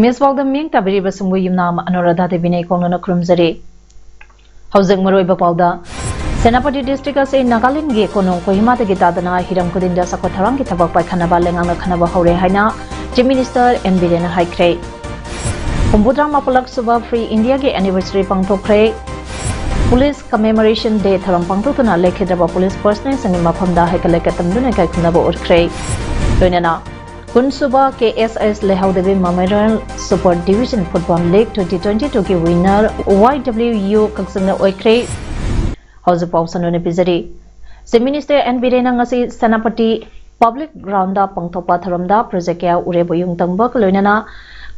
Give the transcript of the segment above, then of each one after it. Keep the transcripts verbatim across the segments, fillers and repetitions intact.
Image ꯄꯥꯎꯗ ꯃꯤꯡ ꯇꯥꯕꯤꯔꯤꯕꯁꯤꯡꯕꯨ ꯌꯨꯝꯅꯥꯝ ꯑꯅꯨꯔꯥꯙꯥ ꯗꯦꯕꯤꯅ ꯏꯀꯣꯡꯅꯅ ꯈꯨꯔꯨꯝꯖꯔꯤ꯫ ꯍꯧꯖꯤꯛ ꯃꯔꯨꯑꯣꯏꯕ ꯄꯥꯎꯗ, ꯁꯦꯅꯥꯄꯇꯤ ꯗꯤꯁꯇ꯭ꯔꯤꯛ ꯑꯁꯤ ꯅꯥꯒꯥꯂꯦꯟꯒꯤ ꯀꯣꯅꯨꯡ ꯀꯣꯍꯤꯃꯥꯗꯒꯤ ꯇꯥꯗꯅ ꯍꯤꯔꯝ ꯈꯨꯗꯤꯡꯗ ꯆꯥꯎꯈꯠ ꯊꯧꯔꯥꯡꯒꯤ ꯊꯕꯛ ꯄꯥꯏꯈꯠꯅꯕ ꯂꯩꯉꯥꯛꯅ ꯈꯟꯅꯕ ꯍꯧꯔꯦ ꯍꯥꯏꯅ ꯆꯤꯐ ꯃꯤꯅꯤꯁꯇꯔ ꯑꯦꯟ ꯕꯤꯔꯦꯟꯅ ꯍꯥꯏꯈ꯭ꯔꯦ꯫ ꯍꯨꯝꯐꯨꯇꯔꯥ ꯃꯥꯄꯜꯂꯛ ꯁꯨꯕ ꯐ꯭ꯔꯤ ꯏꯟꯗꯤꯌꯥꯒꯤ ꯑꯦꯅꯤꯚꯔꯁꯔꯤ ꯄꯥꯡꯊꯣꯛꯈ꯭ꯔꯦ꯫ ꯄꯨꯂꯤꯁ ꯀꯃꯦꯃꯣꯔꯦꯁꯟ ꯗꯦ ꯊꯧꯔꯝ ꯄꯥꯡꯊꯣꯛꯇꯨꯅ ꯂꯩꯈꯤꯗ꯭ꯔꯕ ꯄꯨꯂꯤꯁ ꯄꯔꯁꯅꯦꯜꯁꯤꯡꯒꯤ ꯃꯐꯝꯗ ꯍꯩꯀꯠ ꯂꯩꯀꯠ ꯇꯝꯗꯨꯅ ꯏꯀꯥꯏ ꯈꯨꯝꯅꯕ ꯎꯠꯈ꯭ꯔꯦ꯫ ꯂꯣꯏꯅꯅ ꯀꯨꯟꯁꯨꯕ K S S Leihaodevi memorial super division football league twenty twenty ꯇꯨꯒꯤ ꯋꯤꯟꯅꯔ ꯋꯥꯏ ꯗꯕ꯭ꯂꯤꯎ ꯌꯨ ꯀꯛꯆꯤꯡꯅ ꯑꯣꯏꯈ꯭ꯔꯦ꯫ ꯍꯧꯖꯤꯛ ꯄꯥꯎ ꯁꯟꯗꯣꯛꯅ ꯄꯤꯖꯔꯤ꯫ ꯆꯤꯐ ꯃꯤꯅꯤꯁꯇꯔ ꯑꯦꯟ ꯕꯤꯔꯦꯟꯅ ꯉꯁꯤ ꯁꯦꯅꯥꯄꯇꯤ ꯄꯕ꯭ꯂꯤꯛ ꯒ꯭ꯔꯥꯎꯟꯗ ꯄꯥꯡꯊꯣꯛꯄ ꯊꯧꯔꯝꯗ ꯄ꯭ꯔꯣꯖꯦꯛ ꯀꯌꯥ ꯎꯔꯦꯕ ꯌꯨꯡ ꯇꯝꯕꯒ ꯂꯣꯏꯅꯅ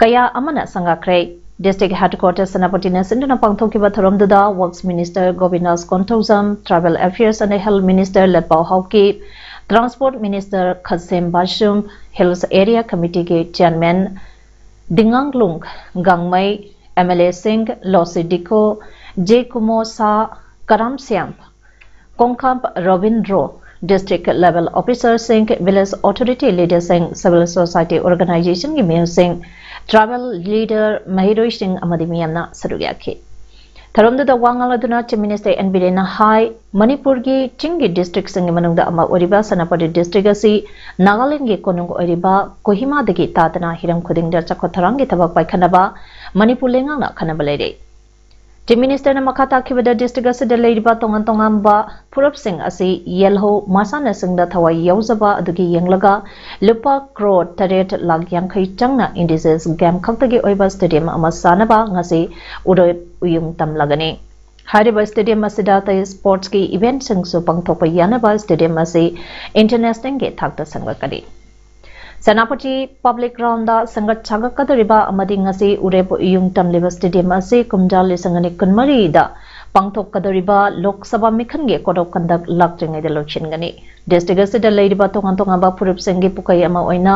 ꯀꯌꯥ ꯑꯃꯅ ꯁꯪꯒꯥꯈ꯭ꯔꯦ꯫ ꯗꯤꯁꯇ꯭ꯔꯤꯛ ꯍꯦꯗꯀ꯭ꯋꯥꯇꯔ ꯁꯦꯅꯥꯄꯇꯤꯅ ꯁꯤꯟꯗꯨꯅ ꯄꯥꯡꯊꯣꯛꯈꯤꯕ ꯊꯧꯔꯝꯗꯨꯗ works minister Govindas Konthoujam, tribal affairs and health minister Letpao Haokip, transport minister Khashim Vashum, hills area ꯀꯃꯤꯇꯤꯒꯤ chairman Dinganglung Gangmei, M L ꯑꯦꯁꯤꯡ Losii Dikho, J Kumo Sha, Karam Shyam, Kongkham Robindro, district level ꯑꯣꯐꯤꯁꯔꯁꯤꯡ, ꯚꯤꯂꯦꯖ ꯑꯣꯊꯣꯔꯤꯇꯤ ꯂꯤꯗꯔꯁꯤꯡ, ꯁꯤꯚꯤꯜ ꯁꯣꯁꯥꯏꯇꯤ ꯑꯣꯔꯒꯅꯥꯏꯖꯦꯁꯟꯒꯤ ꯃꯤꯑꯣꯏꯁꯤꯡ, ꯇ꯭ꯔꯥꯏꯕꯦꯜ ꯂꯤꯗꯔ, ꯃꯍꯩꯔꯣꯏꯁꯤꯡ ꯑꯃꯗꯤ ꯃꯤꯌꯥꯝꯅ ꯁꯔꯨꯛ ꯌꯥꯈꯤ꯫ ꯊꯧꯔꯝꯗꯨꯗ ꯋꯥ ꯉꯥꯡꯂꯗꯨꯅ ꯆꯤꯐ ꯃꯤꯅꯤꯁꯇꯔ ꯑꯦꯟ ꯕꯤꯔꯦꯟꯅ ꯍꯥꯏ, ꯃꯅꯤꯄꯨꯔꯒꯤ ꯆꯤꯡꯒꯤ ꯗꯤꯁꯇ꯭ꯔꯤꯛꯁꯤꯡꯒꯤ ꯃꯅꯨꯡꯗ ꯑꯃ ꯑꯣꯏꯔꯤꯕ ꯁꯦꯅꯥꯄꯇꯤ ꯗꯤꯁꯇ꯭ꯔꯤꯛ ꯑꯁꯤ ꯅꯥꯒꯥꯂꯦꯟꯒꯤ ꯀꯣꯅꯨꯡ ꯑꯣꯏꯔꯤꯕ ꯀꯣꯍꯤꯃꯥꯗꯒꯤ ꯇꯥꯗꯅ ꯍꯤꯔꯝ ꯈꯨꯗꯤꯡꯗ ꯆꯥꯎꯈꯠ ꯊꯧꯔꯥꯡꯒꯤ ꯊꯕꯛ ꯄꯥꯏꯈꯠꯅꯕ ꯃꯅꯤꯄꯨꯔ ꯂꯩꯉꯥꯛꯅ ꯈꯟꯅꯕ ꯂꯩꯔꯦ꯫ ꯆꯤꯐ ꯃꯤꯅꯤꯁꯇꯔꯅ ꯃꯈꯥ ꯇꯥꯈꯤꯕꯗ ꯗꯤꯁꯇ꯭ꯔꯤꯛ ꯑꯁꯤꯗ ꯂꯩꯔꯤꯕ ꯇꯣꯉꯥꯟ ꯇꯣꯉꯥꯟꯕ ꯐꯨꯔꯨꯞꯁꯤꯡ ꯑꯁꯤ ꯌꯦꯜꯍꯧ ꯃꯁꯥꯟꯅꯁꯤꯡꯗ ꯊꯋꯥꯏ ꯌꯥꯎꯖꯕ ꯑꯗꯨꯒꯤ ꯌꯦꯡꯂꯒ ꯂꯨꯄꯥ ꯀ꯭ꯔꯣꯔ ꯇꯔꯦꯠ ꯂꯥꯈ ꯌꯥꯡꯈꯩ ꯆꯪꯅ ꯏꯟꯗꯤꯖꯤꯅꯁ ꯒꯦꯝ ꯈꯛꯇꯒꯤ ꯑꯣꯏꯕ ꯁ꯭ꯇꯦꯗꯤꯌꯝ ꯑꯃ ꯁꯥꯅꯕ ꯉꯁꯤ ꯎꯔꯣꯏ ꯎꯌꯨꯡ ꯇꯝꯂꯒꯅꯤ꯫ ꯍꯥꯏꯔꯤꯕ ꯁ꯭ꯇꯦꯗꯤꯌꯝ ꯑꯁꯤꯗ ꯑꯇꯩ ꯁ꯭ꯄꯣꯔꯠꯁꯀꯤ ꯏꯚꯦꯟꯠꯁꯤꯡꯁꯨ ꯄꯥꯡꯊꯣꯛꯄ ꯌꯥꯅꯕ ꯁ꯭ꯇꯦꯗꯤꯌꯝ ꯑꯁꯤ ꯏꯟꯇꯔꯅꯦꯁꯅꯦꯜꯒꯤ ꯊꯥꯛꯇ ꯁꯦꯝꯒꯠꯀꯅꯤ꯫ ꯁꯦꯅꯥꯄꯇꯤ ꯄꯕ꯭ꯂꯤꯛ ꯒ꯭ꯔꯥꯎꯟꯗ ꯁꯦꯝꯒꯠ ꯁꯥꯒꯠꯀꯗꯧꯔꯤꯕ ꯑꯃꯗꯤ ꯉꯁꯤ ꯎꯔꯦꯞ ꯏꯌꯨꯡ ꯇꯝꯂꯤꯕ ꯁ꯭ꯇꯦꯗꯤꯌꯝ ꯑꯁꯤ ꯀꯨꯝꯖꯥ ꯂꯤꯁꯤꯡ ꯑꯅꯤ ꯀꯨꯟꯃꯔꯤꯗ ꯄꯥꯡꯊꯣꯛꯀꯗꯧꯔꯤꯕ ꯂꯣꯛ ꯁꯚꯥ ꯃꯤꯈꯜꯒꯤ ꯀꯣꯗ ꯑꯣꯐ ꯀꯟꯗꯛ ꯂꯥꯛꯇ꯭ꯔꯤꯉꯩꯗ ꯂꯣꯏꯁꯤꯟꯒꯅꯤ꯫ ꯗꯤꯁꯇ꯭ꯔꯤꯛ ꯑꯁꯤꯗ ꯂꯩꯔꯤꯕ ꯇꯣꯉꯥꯟ ꯇꯣꯉꯥꯟꯕ ꯐꯨꯔꯨꯞꯁꯤꯡꯒꯤ ꯄꯨꯀꯩ ꯑꯃ ꯑꯣꯏꯅ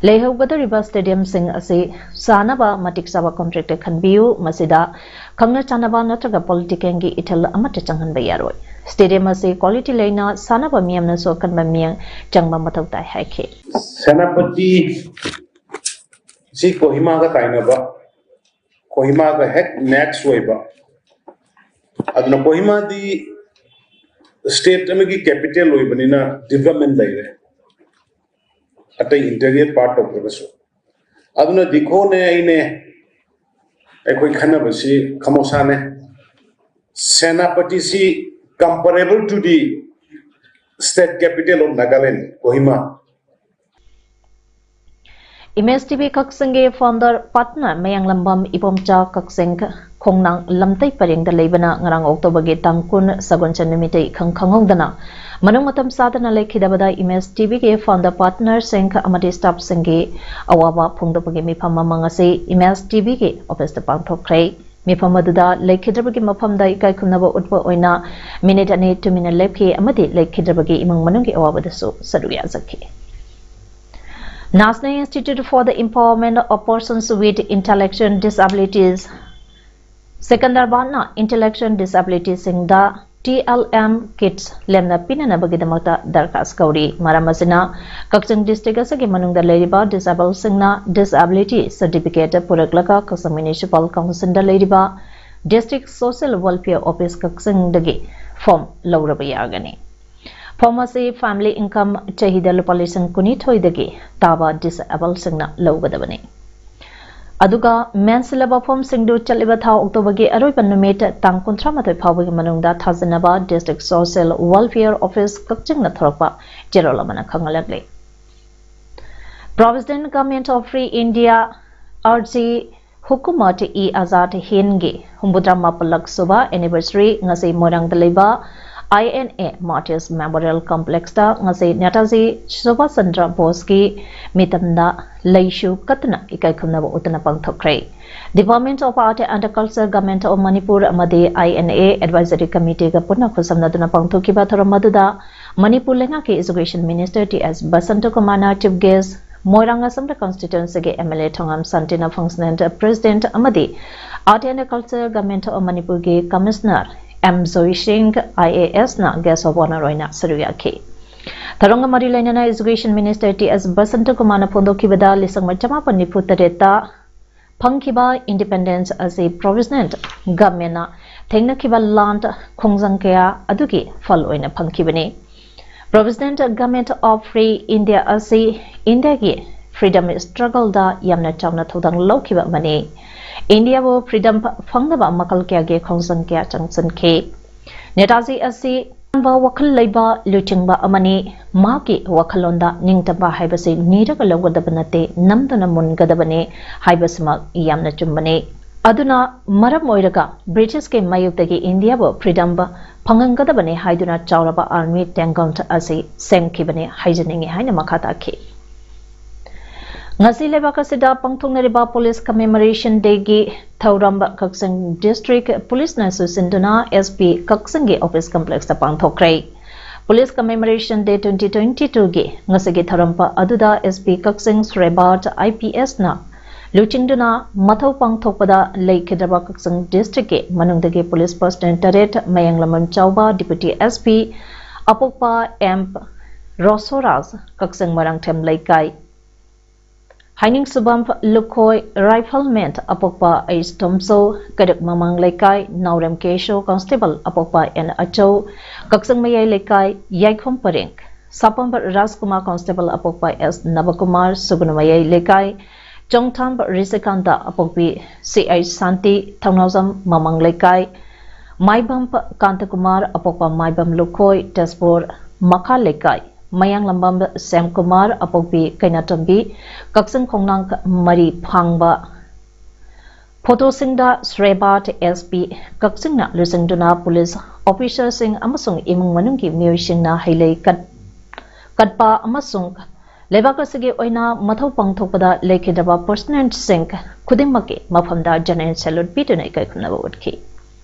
ꯂꯩꯍꯧꯒꯗꯧꯔꯤꯕ ꯁ꯭ꯇꯦꯗꯤꯌꯝꯁꯤꯡ ꯑꯁꯤ ꯁꯥꯅꯕ ꯃꯇꯤꯛ ꯆꯥꯕ ꯀꯣꯟꯇ꯭ꯔꯦꯛꯇ ꯈꯟꯕꯤꯌꯨ꯫ ꯃꯁꯤꯗ ꯈꯪꯅ ꯆꯥꯟꯅꯕ ꯅꯠꯇ꯭ꯔꯒ ꯄꯣꯂꯤꯇꯤꯀꯦꯜꯒꯤ ꯏꯊꯤꯜ ꯑꯃꯠꯇ ꯆꯪꯍꯟꯕ ꯌꯥꯔꯣꯏ꯫ ꯁ꯭ꯇꯦꯗꯤꯌꯝ ꯑꯁꯤ ꯀ꯭ꯋꯥꯂꯤꯇꯤ ꯂꯩꯅ ꯁꯥꯅꯕ ꯃꯤꯌꯥꯝꯅꯁꯨ ꯑꯀꯟꯕ ꯃꯤꯠꯌꯦꯡ ꯆꯪꯕ ꯃꯊꯧ ꯇꯥꯏ ꯍꯥꯏꯈꯤ꯫ ꯁꯦꯅꯥꯄꯇꯤ ꯁꯤ ꯀꯣꯍꯤꯃꯥꯒ ꯇꯥꯏꯅꯕ, ꯀꯣꯍꯤꯃꯥꯒ ꯍꯦꯛ ꯅꯦꯛꯁ ꯑꯣꯏꯕ꯫ ꯑꯗꯨꯅ ꯀꯣꯍꯤꯃꯥꯗꯤ ꯁ꯭ꯇꯦꯠ ꯑꯃꯒꯤ ꯀꯦꯄꯤꯇꯦꯜ ꯑꯣꯏꯕꯅꯤꯅ ꯗꯤꯕꯂꯞꯃꯦꯟ ꯂꯩꯔꯦ, ꯑꯇꯩ ꯏꯟꯇꯔꯤꯌꯔ ꯄꯥꯔꯠ ꯇꯧꯗ꯭ꯔꯒꯁꯨ꯫ ꯑꯗꯨꯅ ꯗꯤꯈꯣꯅꯦ ꯑꯩꯅꯦ ꯑꯩꯈꯣꯏ ꯈꯟꯅꯕꯁꯤ ꯈꯃꯣꯁꯥꯅꯦ꯫ ꯁꯦꯅꯥꯄꯇꯤꯁꯤ comparable to the state capital of Nagaland, Kohima꯫ Image TV ꯀꯛꯆꯤꯡꯒꯤ ꯐꯥꯎꯟꯗꯔ ꯄꯥꯔꯠꯅꯔ ꯃꯌꯥꯡꯂꯝꯕꯝ ꯏꯕꯣꯝꯆꯥ ꯀꯛꯆꯤꯡ ꯈꯣꯡꯅꯥꯡ ꯂꯝꯇꯩ ꯄꯔꯦꯡꯗ ꯂꯩꯕꯅ ꯉꯔꯥꯡ ꯑꯣꯛꯇꯣꯕꯔꯒꯤ ꯇꯥꯡ ꯀꯨꯟ ꯁꯒꯣꯜꯁꯦꯟ ꯅꯨꯃꯤꯠꯇ ꯏꯈꯪ ꯈꯪꯍꯧꯗꯅ ꯃꯅꯨꯡ ꯃꯇꯝ ꯆꯥꯗꯅ ꯂꯩꯈꯤꯗꯕꯗ ꯏꯃꯦꯖ ꯇꯤꯚꯤꯒꯤ ꯐꯥꯎꯟꯗꯔ ꯄꯥꯔꯠꯅꯔꯁꯤꯡ ꯑꯃꯗꯤ ꯁ꯭ꯇꯥꯐꯁꯤꯡꯒꯤ ꯑꯋꯥꯕ ꯐꯣꯡꯗꯣꯛꯄꯒꯤ ꯃꯤꯐꯝ ꯑꯃ ꯉꯁꯤ ꯏꯃꯦꯖ ꯇꯤꯚꯤꯒꯤ ꯑꯣꯐꯤꯁꯇ ꯄꯥꯡꯊꯣꯛꯈ꯭ꯔꯦ꯫ ꯃꯤꯐꯝ ꯑꯗꯨꯗ ꯂꯩꯈꯤꯗ꯭ꯔꯕꯒꯤ ꯃꯐꯝꯗ ꯏꯀꯥꯏ ꯈꯨꯝꯅꯕ ꯎꯠꯄ ꯑꯣꯏꯅ ꯃꯤꯅꯤꯠ ꯑꯅꯤ ꯇꯨꯃꯤꯟꯅ ꯂꯦꯞꯈꯤ ꯑꯃꯗꯤ ꯂꯩꯈꯤꯗ꯭ꯔꯕꯒꯤ ꯏꯃꯨꯡ ꯃꯅꯨꯡꯒꯤ ꯑꯋꯥꯕꯗꯁꯨ ꯁꯔꯨꯛ ꯌꯥꯖꯈꯤ꯫ National Institute for the Empowerment of Persons with Intellectual Disabilities, ꯁꯦꯀꯟꯗꯔꯕꯥꯗꯅ ꯏꯟꯇꯦꯂꯦꯛꯆꯨꯋꯦꯜ ꯗꯤꯁꯑꯦꯕꯤꯂꯤꯇꯤꯁꯤꯡꯗ ꯇꯤ ꯑꯦꯜ ꯑꯦꯝ ꯀꯤꯠꯁ ꯂꯦꯝꯅ ꯄꯤꯅꯅꯕꯒꯤꯗꯃꯛꯇ ꯗꯔꯈꯥꯁ ꯀꯧꯔꯤ꯫ ꯃꯔꯝ ꯑꯁꯤꯅ, ꯀꯛꯆꯤꯡ ꯗꯤꯁꯇ꯭ꯔꯤꯛ ꯑꯁꯤꯒꯤ ꯃꯅꯨꯡꯗ ꯂꯩꯔꯤꯕ ꯗꯤꯁꯑꯦꯕꯜꯁꯤꯡꯅ ꯗꯤꯁꯑꯦꯕꯤꯂꯤꯇꯤ ꯁꯔꯇꯤꯐꯤꯀꯦꯠ ꯄꯨꯔꯛꯂꯒ ꯀꯛꯆꯤꯡ ꯃ꯭ꯌꯨꯅꯤꯁꯤꯄꯥꯜ ꯀꯥꯎꯟꯁꯤꯜꯗ ꯂꯩꯔꯤꯕ ꯗꯤꯁꯇ꯭ꯔꯤꯛ ꯁꯣꯁꯤꯌꯦꯜ ꯋꯦꯜꯐꯤꯌꯔ ꯑꯣꯐꯤꯁ ꯀꯛꯆꯤꯡꯗꯒꯤ ꯐꯣꯔꯝ ꯂꯧꯔꯕ ꯌꯥꯒꯅꯤ꯫ ꯐꯣꯔꯝ ꯑꯁꯤ ꯐꯦꯃꯤꯂꯤ ꯏꯟꯀꯝ ꯆꯍꯤꯗ ꯂꯨꯄꯥ ꯂꯤꯁꯤꯡ ꯀꯨꯟꯅꯤꯊꯣꯏꯗꯒꯤ ꯇꯥꯕ ꯗꯤꯁꯑꯦꯕꯜꯁꯤꯡꯅ ꯂꯧꯒꯗꯕꯅꯤ꯫ ꯑꯗꯨꯒ ꯃꯦꯟꯁꯤꯜꯂꯕ ꯐꯣꯔꯝꯁꯤꯡꯗꯨ ꯆꯠꯂꯤꯕ ꯊꯥ ꯑꯣꯛꯇꯣꯕꯔꯒꯤ ꯑꯔꯣꯏꯕ ꯅꯨꯃꯤꯠ ꯇꯥꯡ ꯀꯨꯟꯊ꯭ꯔꯥ ꯃꯥꯊꯣꯏ ꯐꯥꯎꯕꯒꯤ ꯃꯅꯨꯡꯗ ꯊꯥꯖꯤꯟꯅꯕ ꯗꯤꯁꯇ꯭ꯔꯤꯛ ꯁꯣꯁꯤꯌꯦꯜ ꯋꯦꯜꯐꯤꯌꯔ ꯑꯣꯐꯤꯁ ꯀꯛꯆꯤꯡꯅ ꯊꯣꯔꯛꯄ ꯆꯦꯔꯣꯜ ꯑꯃꯅ ꯈꯪꯍꯜꯂꯛꯂꯤ꯫ Provident Government of Free India, Arzi Hukumat e Azad ꯍꯤꯟꯒꯤ ꯍꯨꯝꯐꯨꯇꯔꯥ ꯃꯥꯄꯜꯂꯛ ꯁꯨꯕ ꯑꯦꯅꯤꯚꯔꯁꯔꯤ ꯉꯁꯤ ꯃꯣꯏꯔꯥꯡꯗ ꯂꯩꯕ I N A Martyrs Memorial Complexꯇ ꯉꯁꯤ ꯅꯦꯇꯥꯖꯤ ꯁꯨꯚꯥꯁ ꯆꯟꯗ꯭ꯔ ꯕꯣꯁꯀꯤ ꯃꯤꯇꯝꯗ ꯂꯩꯁꯨ ꯀꯠꯇꯨꯅ ꯏꯀꯥꯏ ꯈꯨꯝꯅꯕ ꯎꯠꯇꯨꯅ ꯄꯥꯡꯊꯣꯛꯈ꯭ꯔꯦ꯫ Department of Art and Culture, Government of Manipur ꯑꯃꯗꯤ I N A Advisory Committeeꯒ ꯄꯨꯟꯅ ꯈꯨꯠꯁꯝꯅꯗꯨꯅ ꯄꯥꯡꯊꯣꯛꯈꯤꯕ ꯊꯧꯔꯝ ꯑꯗꯨꯗ ꯃꯅꯤꯄꯨꯔ ꯂꯩꯉꯥꯛꯀꯤ Education Minister T S ꯕꯁꯟꯇꯀꯨꯃꯥꯔꯅ Chief Guest, Moirang Assembly Constituencyꯒꯤ M L A Thongam ꯁꯥꯟꯇꯤꯅ Functional President ꯑꯃꯗꯤ Art and Culture, Government of Manipurꯒꯤ Commissioner M ꯖꯣꯏꯁꯤꯡ I A S ꯅ Guest of Honour ꯑꯣꯏꯅ ꯁꯔꯨꯛ ꯌꯥꯈꯤ꯫ ꯊꯧꯔꯝꯒ ꯃꯔꯤ ꯂꯩꯅꯅ Education Minister T S ꯕꯁꯟꯇꯀꯨꯃꯥꯔꯅ ꯐꯣꯡꯗꯣꯛꯈꯤꯕꯗ, ꯂꯤꯁꯤꯡ ꯑꯃ ꯆꯃꯥꯄꯟ ꯅꯤꯐꯨ ꯇꯔꯦꯠꯇ ꯐꯪꯈꯤꯕ Independence ꯑꯁꯤ Provisional Governmentꯅ ꯊꯦꯡꯅꯈꯤꯕ ꯂꯥꯟ ꯈꯣꯡꯖꯪ ꯀꯌꯥ ꯑꯗꯨꯒꯤ ꯐꯜ ꯑꯣꯏꯅ ꯐꯪꯈꯤꯕꯅꯤ꯫ Provisional Government of Free India ꯑꯁꯤ ꯏꯟꯗꯤꯌꯥꯒꯤ freedom struggleꯗ ꯌꯥꯝꯅ ꯆꯥꯎꯅ ꯊꯧꯗꯥꯡ ꯂꯧꯈꯤꯕ ꯑꯃꯅꯤ꯫ ꯏꯟꯗꯤꯌꯥꯕꯨ freedom ꯐꯪꯅꯕ ꯃꯈꯜ ꯀꯌꯥꯒꯤ ꯈꯣꯡꯖꯪ ꯀꯌꯥ ꯆꯪꯁꯤꯟꯈꯤ꯫ ꯅꯦꯇꯥꯖꯤ ꯑꯁꯤ ꯑꯀꯟꯕ ꯋꯥꯈꯜ ꯂꯩꯕ ꯂꯨꯆꯤꯡꯕ ꯑꯃꯅꯤ꯫ ꯃꯍꯥꯛꯀꯤ ꯋꯥꯈꯜꯂꯣꯟꯗ ꯅꯤꯡꯇꯝꯕ ꯍꯥꯏꯕꯁꯤ ꯅꯤꯔꯒ ꯂꯧꯒꯗꯕ ꯅꯠꯇꯦ, ꯅꯝꯗꯨꯅ ꯃꯨꯟꯒꯗꯕꯅꯤ ꯍꯥꯏꯕꯁꯤꯃꯛ ꯌꯥꯝꯅ ꯆꯨꯝꯕꯅꯤ꯫ ꯑꯗꯨꯅ ꯃꯔꯝ ꯑꯣꯏꯔꯒ Britishꯀꯤ ꯃꯥꯌꯣꯛꯇꯒꯤ ꯏꯟꯗꯤꯌꯥꯕꯨ freedom ꯐꯪꯍꯟꯒꯗꯕꯅꯤ ꯍꯥꯏꯗꯨꯅ ꯆꯥꯎꯔꯕ army tangle ꯑꯁꯤ ꯁꯦꯝꯈꯤꯕꯅꯤ ꯍꯥꯏꯖꯅꯤꯡꯏ ꯍꯥꯏꯅ ꯃꯈꯥ ꯇꯥꯈꯤ꯫ ꯉꯁꯤ ꯂꯩꯕꯥꯛ ꯑꯁꯤꯗ ꯄꯥꯡꯊꯣꯛꯅꯔꯤꯕ Police Commemoration Dayꯒꯤ ꯊꯧꯔꯝ ꯀꯛꯆꯤꯡ District Policeꯅ ꯁꯤꯟꯗꯨꯅ S P ꯀꯛꯆꯤꯡꯒꯤ office complexꯇ ꯄꯥꯡꯊꯣꯛꯈ꯭ꯔꯦ꯫ Police Commemoration Day twenty twenty twoꯒꯤ ꯉꯁꯤꯒꯤ ꯊꯧꯔꯝ ꯑꯗꯨꯗ S P Kakching ꯁꯨꯔꯦꯕꯥꯔꯠ I P Sꯅ ꯂꯨꯆꯤꯡꯗꯨꯅ ꯃꯊꯧ ꯄꯥꯡꯊꯣꯛꯄꯗ ꯂꯩꯈꯤꯗ꯭ꯔꯕ ꯀꯛꯆꯤꯡ Districtꯀꯤ ꯃꯅꯨꯡꯗꯒꯤ police personnel ꯇꯔꯦꯠ, ꯃꯌꯥꯡ ꯂꯝꯕꯝ ꯆꯥꯎꯕ, Deputy S P, ꯑꯄꯣꯛꯄ M ꯔꯣꯁꯣꯔꯥꯖ, ꯀꯛꯆꯤꯡ ꯃꯣꯏꯔꯥꯡꯊꯦꯝ ꯂꯩꯀꯥꯏ, ꯍꯥꯏꯅꯤꯡꯁꯨꯕꯝ ꯂꯨꯈꯣꯏ, Rifleman ꯑꯄꯣꯛꯄ H ꯇꯣꯝꯆꯧ, ꯀꯩꯔꯛ ꯃꯃꯥꯡ ꯂꯩꯀꯥꯏ, ꯅꯥꯎꯔꯦꯝ ꯀꯦꯁꯣ, Constable ꯑꯄꯣꯛꯄ N ꯑꯆꯧ, ꯀꯛꯆꯤꯡ ꯃꯌꯥꯏ ꯂꯩꯀꯥꯏ, ꯌꯥꯏꯈꯣꯝ ꯄꯔꯦꯡ, ꯁꯥꯄꯝꯕ ꯔꯥꯖꯀꯨꯃꯥꯔ, Constable ꯑꯄꯣꯛꯄ S ꯅꯕꯀꯨꯃꯥꯔ, ꯁꯨꯒꯨꯅꯨ ꯃꯌꯥꯏ ꯂꯩꯀꯥꯏ, ꯆꯣꯡꯊꯥꯝꯕ ꯔꯤꯁꯤꯀꯥꯟꯇ, ꯑꯄꯣꯛꯄꯤ C H ꯁꯥꯟꯇꯤ, ꯊꯧꯅꯥꯎꯖꯝ ꯃꯃꯥꯡ ꯂꯩꯀꯥꯏ, ꯃꯥꯏꯕꯝ ꯀꯥꯟꯇꯀꯨꯃꯥꯔ, ꯑꯄꯣꯛꯄ ꯃꯥꯏꯕꯝ ꯂꯨꯈꯣꯏ, ꯇꯦꯖꯄꯨꯔ ꯃꯈꯥ ꯂꯩꯀꯥꯏ, ꯃꯌꯥꯡꯂꯝꯕꯝ ꯁ꯭ꯌꯥꯝꯀꯨꯃꯥꯔ, ꯑꯄꯣꯛꯄꯤ ꯀꯩꯅꯥꯇꯣꯝꯕꯤ, ꯀꯛꯆꯤꯡ ꯈꯣꯡꯅꯥꯡ ꯃꯔꯤ ꯐꯥꯡꯕ, ꯐꯣꯇꯣꯁꯤꯡꯗ ꯁ꯭ꯔꯦꯕꯥꯠ ꯑꯦꯁ ꯄꯤ ꯀꯛꯆꯤꯡꯅ ꯂꯨꯆꯤꯡꯗꯨꯅ ꯄꯨꯂꯤꯁ ꯑꯣꯐꯤꯁꯥꯔꯁꯤꯡ ꯑꯃꯁꯨꯡ ꯏꯃꯨꯡ ꯃꯅꯨꯡꯒꯤ ꯃꯤꯑꯣꯏꯁꯤꯡꯅ ꯍꯩꯂꯩ ꯀꯠ-, ꯀꯠꯄ ꯑꯃꯁꯨꯡ ꯂꯩꯕꯥꯛ ꯑꯁꯤꯒꯤ ꯑꯣꯏꯅ ꯃꯊꯧ ꯄꯥꯡꯊꯣꯛꯄꯗ ꯂꯩꯈꯤꯗ꯭ꯔꯕ ꯄꯔꯁꯅꯦꯜꯁꯤꯡ ꯈꯨꯗꯤꯡꯃꯛꯀꯤ ꯃꯐꯝꯗ ꯖꯦꯅꯔꯦꯜ ꯁꯦꯂꯨꯠ ꯄꯤꯗꯨꯅ ꯏꯀꯥꯏ ꯈꯨꯝꯅꯕ ꯎꯠꯈꯤ꯫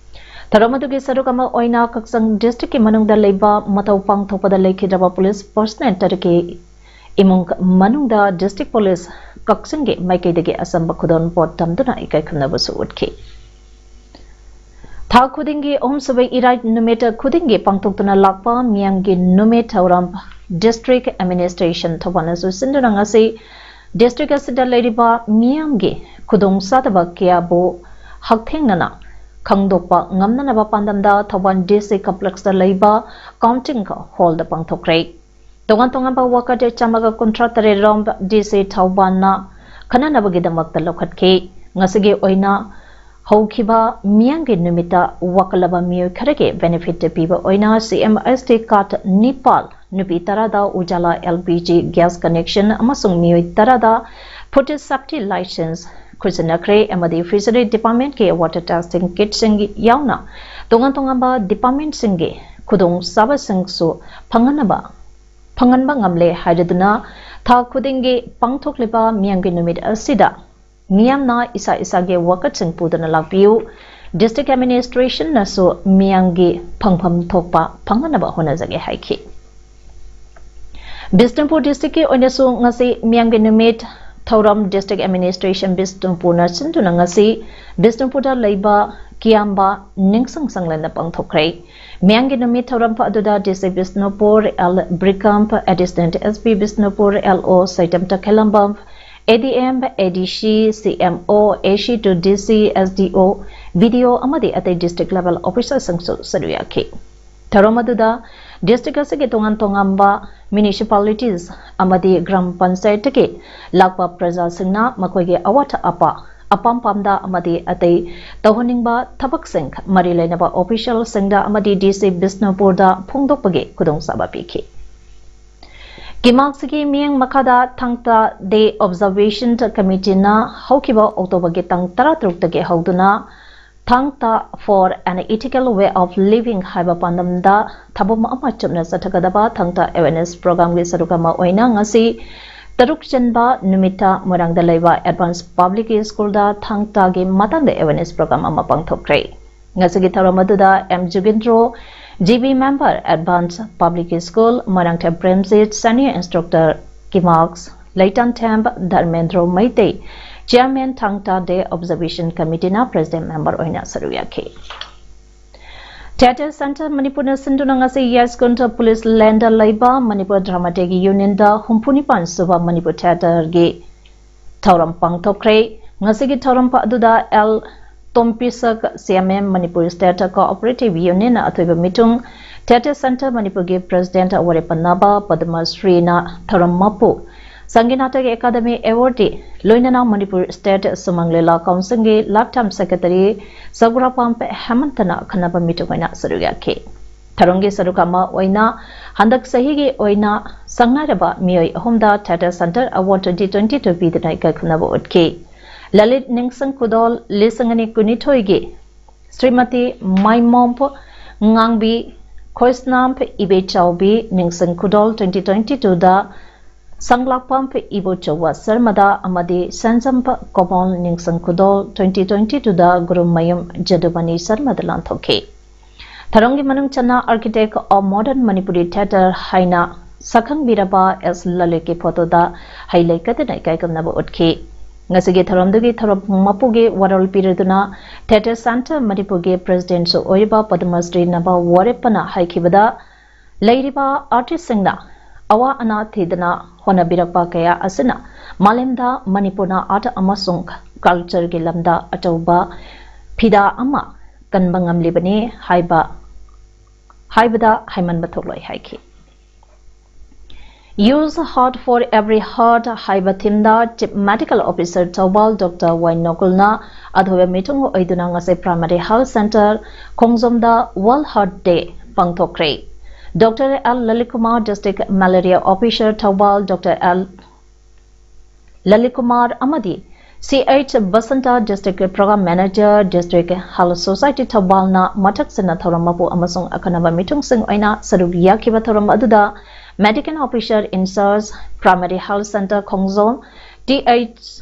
ꯊꯧꯔꯝ ꯑꯗꯨꯒꯤ ꯁꯔꯨꯛ ꯑꯃ ꯑꯣꯏꯅ ꯀꯛꯆꯤꯡ ꯗꯤꯁꯇ꯭ꯔꯤꯛꯀꯤ ꯃꯅꯨꯡꯗ ꯂꯩꯕ ꯃꯊꯧ ꯄꯥꯡꯊꯣꯛꯄꯗ ꯂꯩꯈꯤꯗ꯭ꯔꯕ ꯄꯨꯂꯤꯁ ꯄꯔꯁꯅꯦꯜ ꯇꯔꯨꯛꯀꯤ ꯏꯃꯨꯡ ꯃꯅꯨꯡꯗ ꯗꯤꯁꯇ꯭ꯔꯤꯛ ꯄꯨꯂꯤꯁ ꯀꯛꯆꯤꯡꯒꯤ ꯃꯥꯏꯀꯩꯗꯒꯤ ꯑꯆꯝꯕ ꯈꯨꯗꯣꯜ ꯄꯣꯠ ꯇꯝꯗꯨꯅ ꯏꯀꯥꯏ ꯈꯨꯝꯅꯕꯁꯨ ꯎꯠꯈꯤ꯫ ꯊꯥ ꯈꯨꯗꯤꯡꯒꯤ ꯑꯍꯨꯝꯁꯨꯕ ꯏꯔꯥꯏ ꯅꯨꯃꯤꯠ ꯈꯨꯗꯤꯡꯒꯤ ꯄꯥꯡꯊꯣꯛꯇꯨꯅ ꯂꯥꯛꯄ ꯃꯤꯌꯥꯝꯒꯤ ꯅꯨꯃꯤꯠ ꯊꯧꯔꯝ ꯗꯤꯁꯇ꯭ꯔꯤꯛ ꯑꯦꯗꯃꯤꯅꯤꯁꯇ꯭ꯔꯦꯁꯟ ꯊꯧꯕꯥꯜꯅꯁꯨ ꯁꯤꯟꯗꯨꯅ ꯉꯁꯤ ꯗꯤꯁꯇ꯭ꯔꯤꯛ ꯑꯁꯤꯗ ꯂꯩꯔꯤꯕ ꯃꯤꯌꯥꯝꯒꯤ ꯈꯨꯗꯣꯡꯆꯥꯗꯕ ꯀꯌꯥꯕꯨ ꯍꯛꯊꯦꯡꯅꯅ ꯈꯪꯗꯣꯛꯄ ꯉꯝꯅꯅꯕ ꯄꯥꯟꯗꯝꯗ ꯊꯧꯕꯥꯜ ꯗꯤ ꯁꯤ ꯀꯝꯄ꯭ꯂꯦꯛꯁꯇ ꯂꯩꯕ ꯀꯥꯎꯟꯇꯤꯡ ꯍꯣꯜꯗ ꯄꯥꯡꯊꯣꯛꯈ꯭ꯔꯦ꯫ ꯇꯣꯉꯥꯟ ꯇꯣꯉꯥꯟꯕ ꯋꯥꯀꯠ ꯆꯥꯝꯃꯒ ꯀꯨꯟꯊ꯭ꯔꯥ ꯇꯔꯦꯠ ꯔꯣꯝ ꯗꯤ ꯁꯤ ꯊꯧꯕꯥꯜꯅ ꯈꯟꯅꯅꯕꯒꯤꯗꯃꯛꯇ ꯂꯧꯈꯠꯈꯤ꯫ ꯉꯁꯤꯒꯤ ꯑꯣꯏꯅ ꯍꯧꯈꯤꯕ ꯃꯤꯌꯥꯝꯒꯤ ꯅꯨꯃꯤꯠꯇ ꯋꯥꯀꯠꯂꯕ ꯃꯤꯑꯣꯏ ꯈꯔꯒꯤ ꯕꯦꯅꯤꯐꯤꯠ ꯄꯤꯕ ꯑꯣꯏꯅ ꯁꯤ ꯑꯦꯝ ꯑꯦꯁ ꯇꯤ ꯀꯥꯔꯗ ꯅꯤꯄꯥꯜ, ꯅꯨꯄꯤ ꯇꯔꯥꯗ Ujjwala L P G gas connection ꯑꯃꯁꯨꯡ ꯃꯤꯑꯣꯏ ꯇꯔꯥꯗ ꯐꯨꯗ ꯁꯦꯐꯇꯤ ꯂꯥꯏꯁꯦꯟꯁ ꯈꯨꯠꯁꯤꯟꯅꯈ꯭ꯔꯦ ꯑꯃꯗꯤ ꯐꯤꯁꯔꯤ ꯗꯤꯄꯥꯔꯠꯃꯦꯟꯠꯀꯤ ꯋꯥꯇꯔ ꯇꯦꯁꯇꯤꯡ ꯀꯤꯠꯁꯤꯡ ꯌꯥꯎꯅ ꯇꯣꯉꯥꯟ ꯇꯣꯉꯥꯟꯕ ꯗꯤꯄꯥꯔꯠꯃꯦꯟꯠꯁꯤꯡꯒꯤ ꯈꯨꯗꯣꯡꯆꯥꯕꯁꯤꯡꯁꯨ ꯐꯪꯍꯟꯅꯕ, ꯐꯪꯍꯟꯕ ꯉꯝꯂꯦ ꯍꯥꯏꯔꯗꯨꯅ ꯊꯥ ꯈꯨꯗꯤꯡꯒꯤ ꯄꯥꯡꯊꯣꯛꯂꯤꯕ ꯃꯤꯌꯥꯝꯒꯤ ꯅꯨꯃꯤꯠ ꯑꯁꯤꯗ ꯃꯤꯌꯥꯝꯅ ꯏꯁꯥ ꯏꯁꯥꯒꯤ ꯋꯥꯀꯠꯁꯤꯡ ꯄꯨꯗꯨꯅ ꯂꯥꯛꯄꯤꯌꯨ꯫ ꯗꯤꯁꯇ꯭ꯔꯤꯛ ꯑꯦꯗꯃꯤꯅꯤꯁꯇ꯭ꯔꯦꯁꯟꯅꯁꯨ ꯃꯤꯌꯥꯝꯒꯤ ꯐꯪꯐꯝ ꯊꯣꯛꯄ ꯐꯪꯍꯟꯅꯕ ꯍꯣꯠꯅꯖꯒꯦ ꯍꯥꯏꯈꯤ꯫ ꯕꯤꯁꯅꯨꯄꯨꯔ ꯗꯤꯁꯇ꯭ꯔꯤꯛꯀꯤ ꯑꯣꯏꯅꯁꯨ ꯉꯁꯤ ꯃꯤꯌꯥꯝꯒꯤ ꯅꯨꯃꯤꯠ ꯊꯧꯔꯝ ꯗꯤꯁꯇ꯭ꯔꯤꯛ ꯑꯦꯗꯃꯤꯅꯤꯁꯇ꯭ꯔꯦꯁꯟ ꯕꯤꯁꯅꯨꯄꯨꯔꯅ ꯁꯤꯟꯗꯨꯅ ꯉꯁꯤ ꯕꯤꯁꯅꯨꯄꯨꯔꯗ ꯂꯩꯕ ꯀꯤꯌꯥꯝꯕ ꯅꯤꯡꯁꯪ ꯁꯪꯂꯦꯟꯗ ꯄꯥꯡꯊꯣꯛꯈ꯭ꯔꯦ꯫ ꯃꯤꯌꯥꯝꯒꯤ ꯅꯨꯃꯤꯠ ꯊꯧꯔꯝ ꯑꯗꯨꯗ D C Bishnupur, L Brikam, additional S P Bishnupur, L O Seitam ꯇꯈꯦꯂꯝꯕꯝ, ꯑꯦ ꯗꯤ ꯑꯦꯝ, ꯑꯦ ꯗꯤ ꯁꯤ, ꯁꯤ ꯑꯦꯝ ꯑꯣ, ꯑꯦ ꯁꯤ ꯇꯨ ꯗꯤ ꯁꯤ, ꯑꯦꯁ ꯗꯤ ꯑꯣ, ꯕꯤ ꯗꯤ ꯑꯣ ꯑꯃꯗꯤ ꯑꯇꯩ ꯗꯤꯁꯇ꯭ꯔꯤꯛ ꯂꯦꯚꯦꯜ ꯑꯣꯐꯤꯁꯥꯔꯁꯤꯡꯁꯨ ꯁꯔꯨꯛ ꯌꯥꯈꯤ꯫ ꯊꯧꯔꯝ ꯑꯗꯨꯗ ꯗꯤꯁꯇ꯭ꯔꯤꯛ ꯑꯁꯤꯒꯤ ꯇꯣꯉꯥꯟ ꯇꯣꯉꯥꯟꯕ ꯃ꯭ꯌꯨꯅꯤꯁꯤꯄꯥꯂꯤꯇꯤꯁ ꯑꯃꯗꯤ ꯒ꯭ꯔꯥꯝ ꯄꯟꯆꯥꯌꯠꯇꯒꯤ ꯂꯥꯛꯄ ꯄ꯭ꯔꯖꯥꯁꯤꯡꯅ ꯃꯈꯣꯏꯒꯤ ꯑꯋꯥꯠ ꯑꯄꯥ, ꯑꯄꯥꯝ ꯄꯥꯝꯗ ꯑꯃꯗꯤ ꯑꯇꯩ ꯇꯧꯍꯟꯅꯤꯡꯕ ꯊꯕꯛꯁꯤꯡ ꯃꯔꯤ ꯂꯩꯅꯕ ꯑꯣꯐꯤꯁꯤꯌꯦꯜꯁꯤꯡꯗ ꯑꯃꯗꯤ ꯗꯤ ꯁꯤ ꯕꯤꯁꯅꯨꯄꯨꯔꯗ ꯐꯣꯡꯗꯣꯛꯄꯒꯤ ꯈꯨꯗꯣꯡꯆꯥꯕ ꯄꯤꯈꯤ꯫ ꯀꯤꯃꯥꯛꯁꯤꯒꯤ ꯃꯤꯠꯌꯦꯡ ꯃꯈꯥꯗ ꯊꯥꯡ ꯇꯥ Day Observation Committeeꯅ ꯍꯧꯈꯤꯕ Octoberꯒꯤ ꯇꯥꯡ ꯇꯔꯥꯇꯔꯨꯛꯇꯒꯤ ꯍꯧꯗꯨꯅ Thang Ta for an Ethical Way of Living ꯍꯥꯏꯕ ꯄꯥꯟꯗꯝꯗ ꯊꯕꯛ ꯑꯃ ꯆꯨꯝꯅ ꯆꯠꯊꯒꯗꯕ ꯊꯥꯡ ꯇꯥ Awareness Programꯒꯤ ꯁꯔꯨꯛ ꯑꯃ ꯑꯣꯏꯅ ꯉꯁꯤ ꯇꯔꯨꯛ ꯆꯟꯕ ꯅꯨꯃꯤꯠꯇ ꯃꯣꯏꯔꯥꯡꯗ ꯂꯩꯕ Advanced Public Schoolꯗ ꯊꯥꯡ ꯇꯥꯒꯤ ꯃꯇꯥꯡꯗ Awareness Program ꯑꯃ ꯄꯥꯡꯊꯣꯛꯈ꯭ꯔꯦ꯫ ꯉꯁꯤꯒꯤ ꯊꯧꯔꯝ ꯑꯗꯨꯗ M Jugindro, G B member, Advanced Public School, Moirangthem Premjit, Senior Instructor, ꯀꯤꯃꯥꯛꯁ, ꯂꯩꯇꯥꯟꯊꯦꯝ ꯙꯔꯃꯦꯟꯗ꯭ꯔꯣ ꯃꯩꯇꯩ, Chairman ꯊꯥꯡ ꯇꯥ Day Observation Committeeꯅ President member ꯑꯣꯏꯅ ꯁꯔꯨꯛ ꯌꯥꯈꯤ꯫ Theatre Centre ꯃꯅꯤꯄꯨꯔꯅ ꯁꯤꯟꯗꯨꯅ ꯉꯁꯤ ꯌꯥꯏꯁ꯭ꯀꯨꯜ Police Laneꯗ ꯂꯩꯕ ꯃꯅꯤꯄꯨꯔ Dramatic Unionꯗ ꯍꯨꯝꯐꯨ ꯅꯤꯄꯥꯟ ꯁꯨꯕ ꯃꯅꯤꯄꯨꯔ Theatreꯒꯤ ꯊꯧꯔꯝ ꯄꯥꯡꯊꯣꯛꯈ꯭ꯔꯦ꯫ ꯉꯁꯤꯒꯤ ꯊꯧꯔꯝ ꯑꯗꯨꯗ ꯑꯦꯜ ꯇꯣꯝꯄꯤꯁꯛ, ꯁꯤ M M, Manipur State Cooperative Unionꯅ ꯑꯊꯣꯏꯕ ꯃꯤꯊꯨꯡ, Theatre Centre ꯃꯅꯤꯄꯨꯔꯒꯤ President ꯑꯋꯥꯔꯦꯄ ꯅꯥꯕ ꯄꯗꯃ ꯁ꯭ꯔꯤꯅ ꯊꯧꯔꯝ ꯃꯄꯨ, ꯁꯪꯒꯤꯠ ꯅꯥꯇꯛ ꯑꯦꯀꯥꯗꯃꯤ awardee, ꯂꯣꯏꯅꯅ ꯃꯅꯤꯄꯨꯔ State ꯁꯨꯃꯥꯡ ꯂꯤꯂꯥ Councilꯒꯤ Lifetime Secretary ꯁꯒꯨꯔꯥꯄꯥꯝ ꯍꯦꯃꯟꯇꯅ ꯑꯈꯟꯅꯕ ꯃꯤꯊꯨꯡ ꯑꯣꯏꯅ ꯁꯔꯨꯛ ꯌꯥꯈꯤ꯫ ꯊꯧꯔꯝꯒꯤ ꯁꯔꯨꯛ ꯑꯃ ꯑꯣꯏꯅ ꯍꯟꯗꯛ ꯆꯍꯤꯒꯤ ꯑꯣꯏꯅ ꯁꯛꯅꯥꯏꯔꯕ ꯃꯤꯑꯣꯏ ꯑꯍꯨꯝꯗ Theatre Centre Award twenty twenty-two ꯄꯤꯗꯨꯅ ꯏꯀꯥꯏ ꯈꯨꯝꯅꯕ ꯎꯠꯈꯤ꯫ ꯂꯂꯤꯠ ꯅꯤꯡꯁꯪ ꯈꯨꯗꯣꯜ ꯂꯤꯁꯤꯡ ꯑꯅꯤ ꯀꯨꯟꯅꯤꯊꯣꯏꯒꯤ ꯁ꯭ꯔꯤꯃꯇꯤ ꯃꯥꯏꯃꯣꯝ ꯉꯥꯡꯕꯤ ꯈꯣꯏꯁꯅꯥꯝ ꯏꯕꯦꯆꯥꯎꯕꯤ ꯅꯤꯡꯁꯪ ꯈꯨꯗꯣꯜ twenty twenty-twoꯗ ꯁꯪꯂꯥꯛꯄꯝ ꯏꯕꯣꯆꯧꯕ ꯁꯔꯃꯗ ꯑꯃꯗꯤ ꯁꯦꯟꯖꯝ ꯀꯣꯃꯣꯜ ꯅꯤꯡꯁꯪ ꯈꯨꯗꯣꯜ twenty twenty-twoꯗ ꯒꯨꯔꯨꯃꯌꯨꯝ ꯖꯗꯨꯃꯅꯤ ꯁꯔꯃꯗ ꯂꯥꯟꯊꯣꯛꯈꯤ꯫ ꯊꯧꯔꯝꯒꯤ ꯃꯅꯨꯡ ꯆꯟꯅ Architect of Modern Manipuri Theatre ꯍꯥꯏꯅ ꯁꯛꯈꯪꯕꯤꯔꯕ ꯑꯦꯁ ꯂꯂꯤꯠꯀꯤ photoꯗ ꯍꯩ ꯂꯩ ꯀꯠꯇꯨꯅ ꯏꯀꯥꯏ ꯈꯨꯝꯅꯕ ꯎꯠꯈꯤ꯫ ꯉꯁꯤꯒꯤ ꯊꯧꯔꯝꯗꯨꯒꯤ ꯊꯧꯔꯝ ꯃꯄꯨꯒꯤ ꯋꯥꯔꯣꯜ ꯄꯤꯔꯗꯨꯅ Theatre Centre ꯃꯅꯤꯄꯨꯔꯒꯤ Presidentꯁꯨ ꯑꯣꯏꯔꯤꯕ ꯄꯗꯃ ꯁ꯭ꯔꯤ ꯅꯕ ꯋꯥꯔꯦꯞꯄꯅ ꯍꯥꯏꯈꯤꯕꯗ, ꯂꯩꯔꯤꯕ artistꯁꯤꯡꯅ ꯑꯋꯥ ꯑꯅꯥ ꯊꯤꯗꯅ ꯍꯣꯠꯅꯕꯤꯔꯛꯄ ꯀꯌꯥ ꯑꯁꯤꯅ ꯃꯥꯂꯦꯝꯗ ꯃꯅꯤꯄꯨꯔꯅ art ꯑꯃꯁꯨꯡ cultureꯒꯤ ꯂꯝꯗ ꯑꯆꯧꯕ ꯐꯤꯗꯥ ꯑꯃ ꯀꯟꯕ ꯉꯝꯂꯤꯕꯅꯤ ꯍꯥꯏꯕ, ꯍꯥꯏꯕꯗ ꯍꯥꯏꯃꯟꯕ ꯊꯣꯛꯂꯣꯏ ꯍꯥꯏꯈꯤ꯫ Use Heart for Every Heart ꯍꯥꯏꯕ themeꯗ Chief Medical Officer Thoubal doctor Y ꯅꯣꯀꯨꯜꯅ ꯑꯊꯣꯏꯕ ꯃꯤꯊꯨꯡ ꯑꯣꯏꯗꯨꯅ ꯉꯁꯤ Primary Health Centre ꯈꯣꯡꯖꯣꯝꯗ World Heart Day ꯄꯥꯡꯊꯣꯛꯈ꯭ꯔꯦ꯫ Doctor L Lalitkumar, District Malaria Officer, Thoubal, Doctor L Lalitkumar ꯑꯃꯗꯤ C H Basanta, District Program Manager, District Health Society, Thoubalꯅ ꯃꯊꯛꯁꯤꯟꯅ ꯊꯧꯔꯝ ꯃꯄꯨ ꯑꯃꯁꯨꯡ ꯑꯈꯟꯅꯕ ꯃꯤꯊꯨꯡꯁꯤꯡ ꯑꯣꯏꯅ ꯁꯔꯨꯛ ꯌꯥꯈꯤꯕ ꯊꯧꯔꯝ ꯑꯗꯨꯗ Medical Officer in Charge, Primary Health Center, Khongjom, T H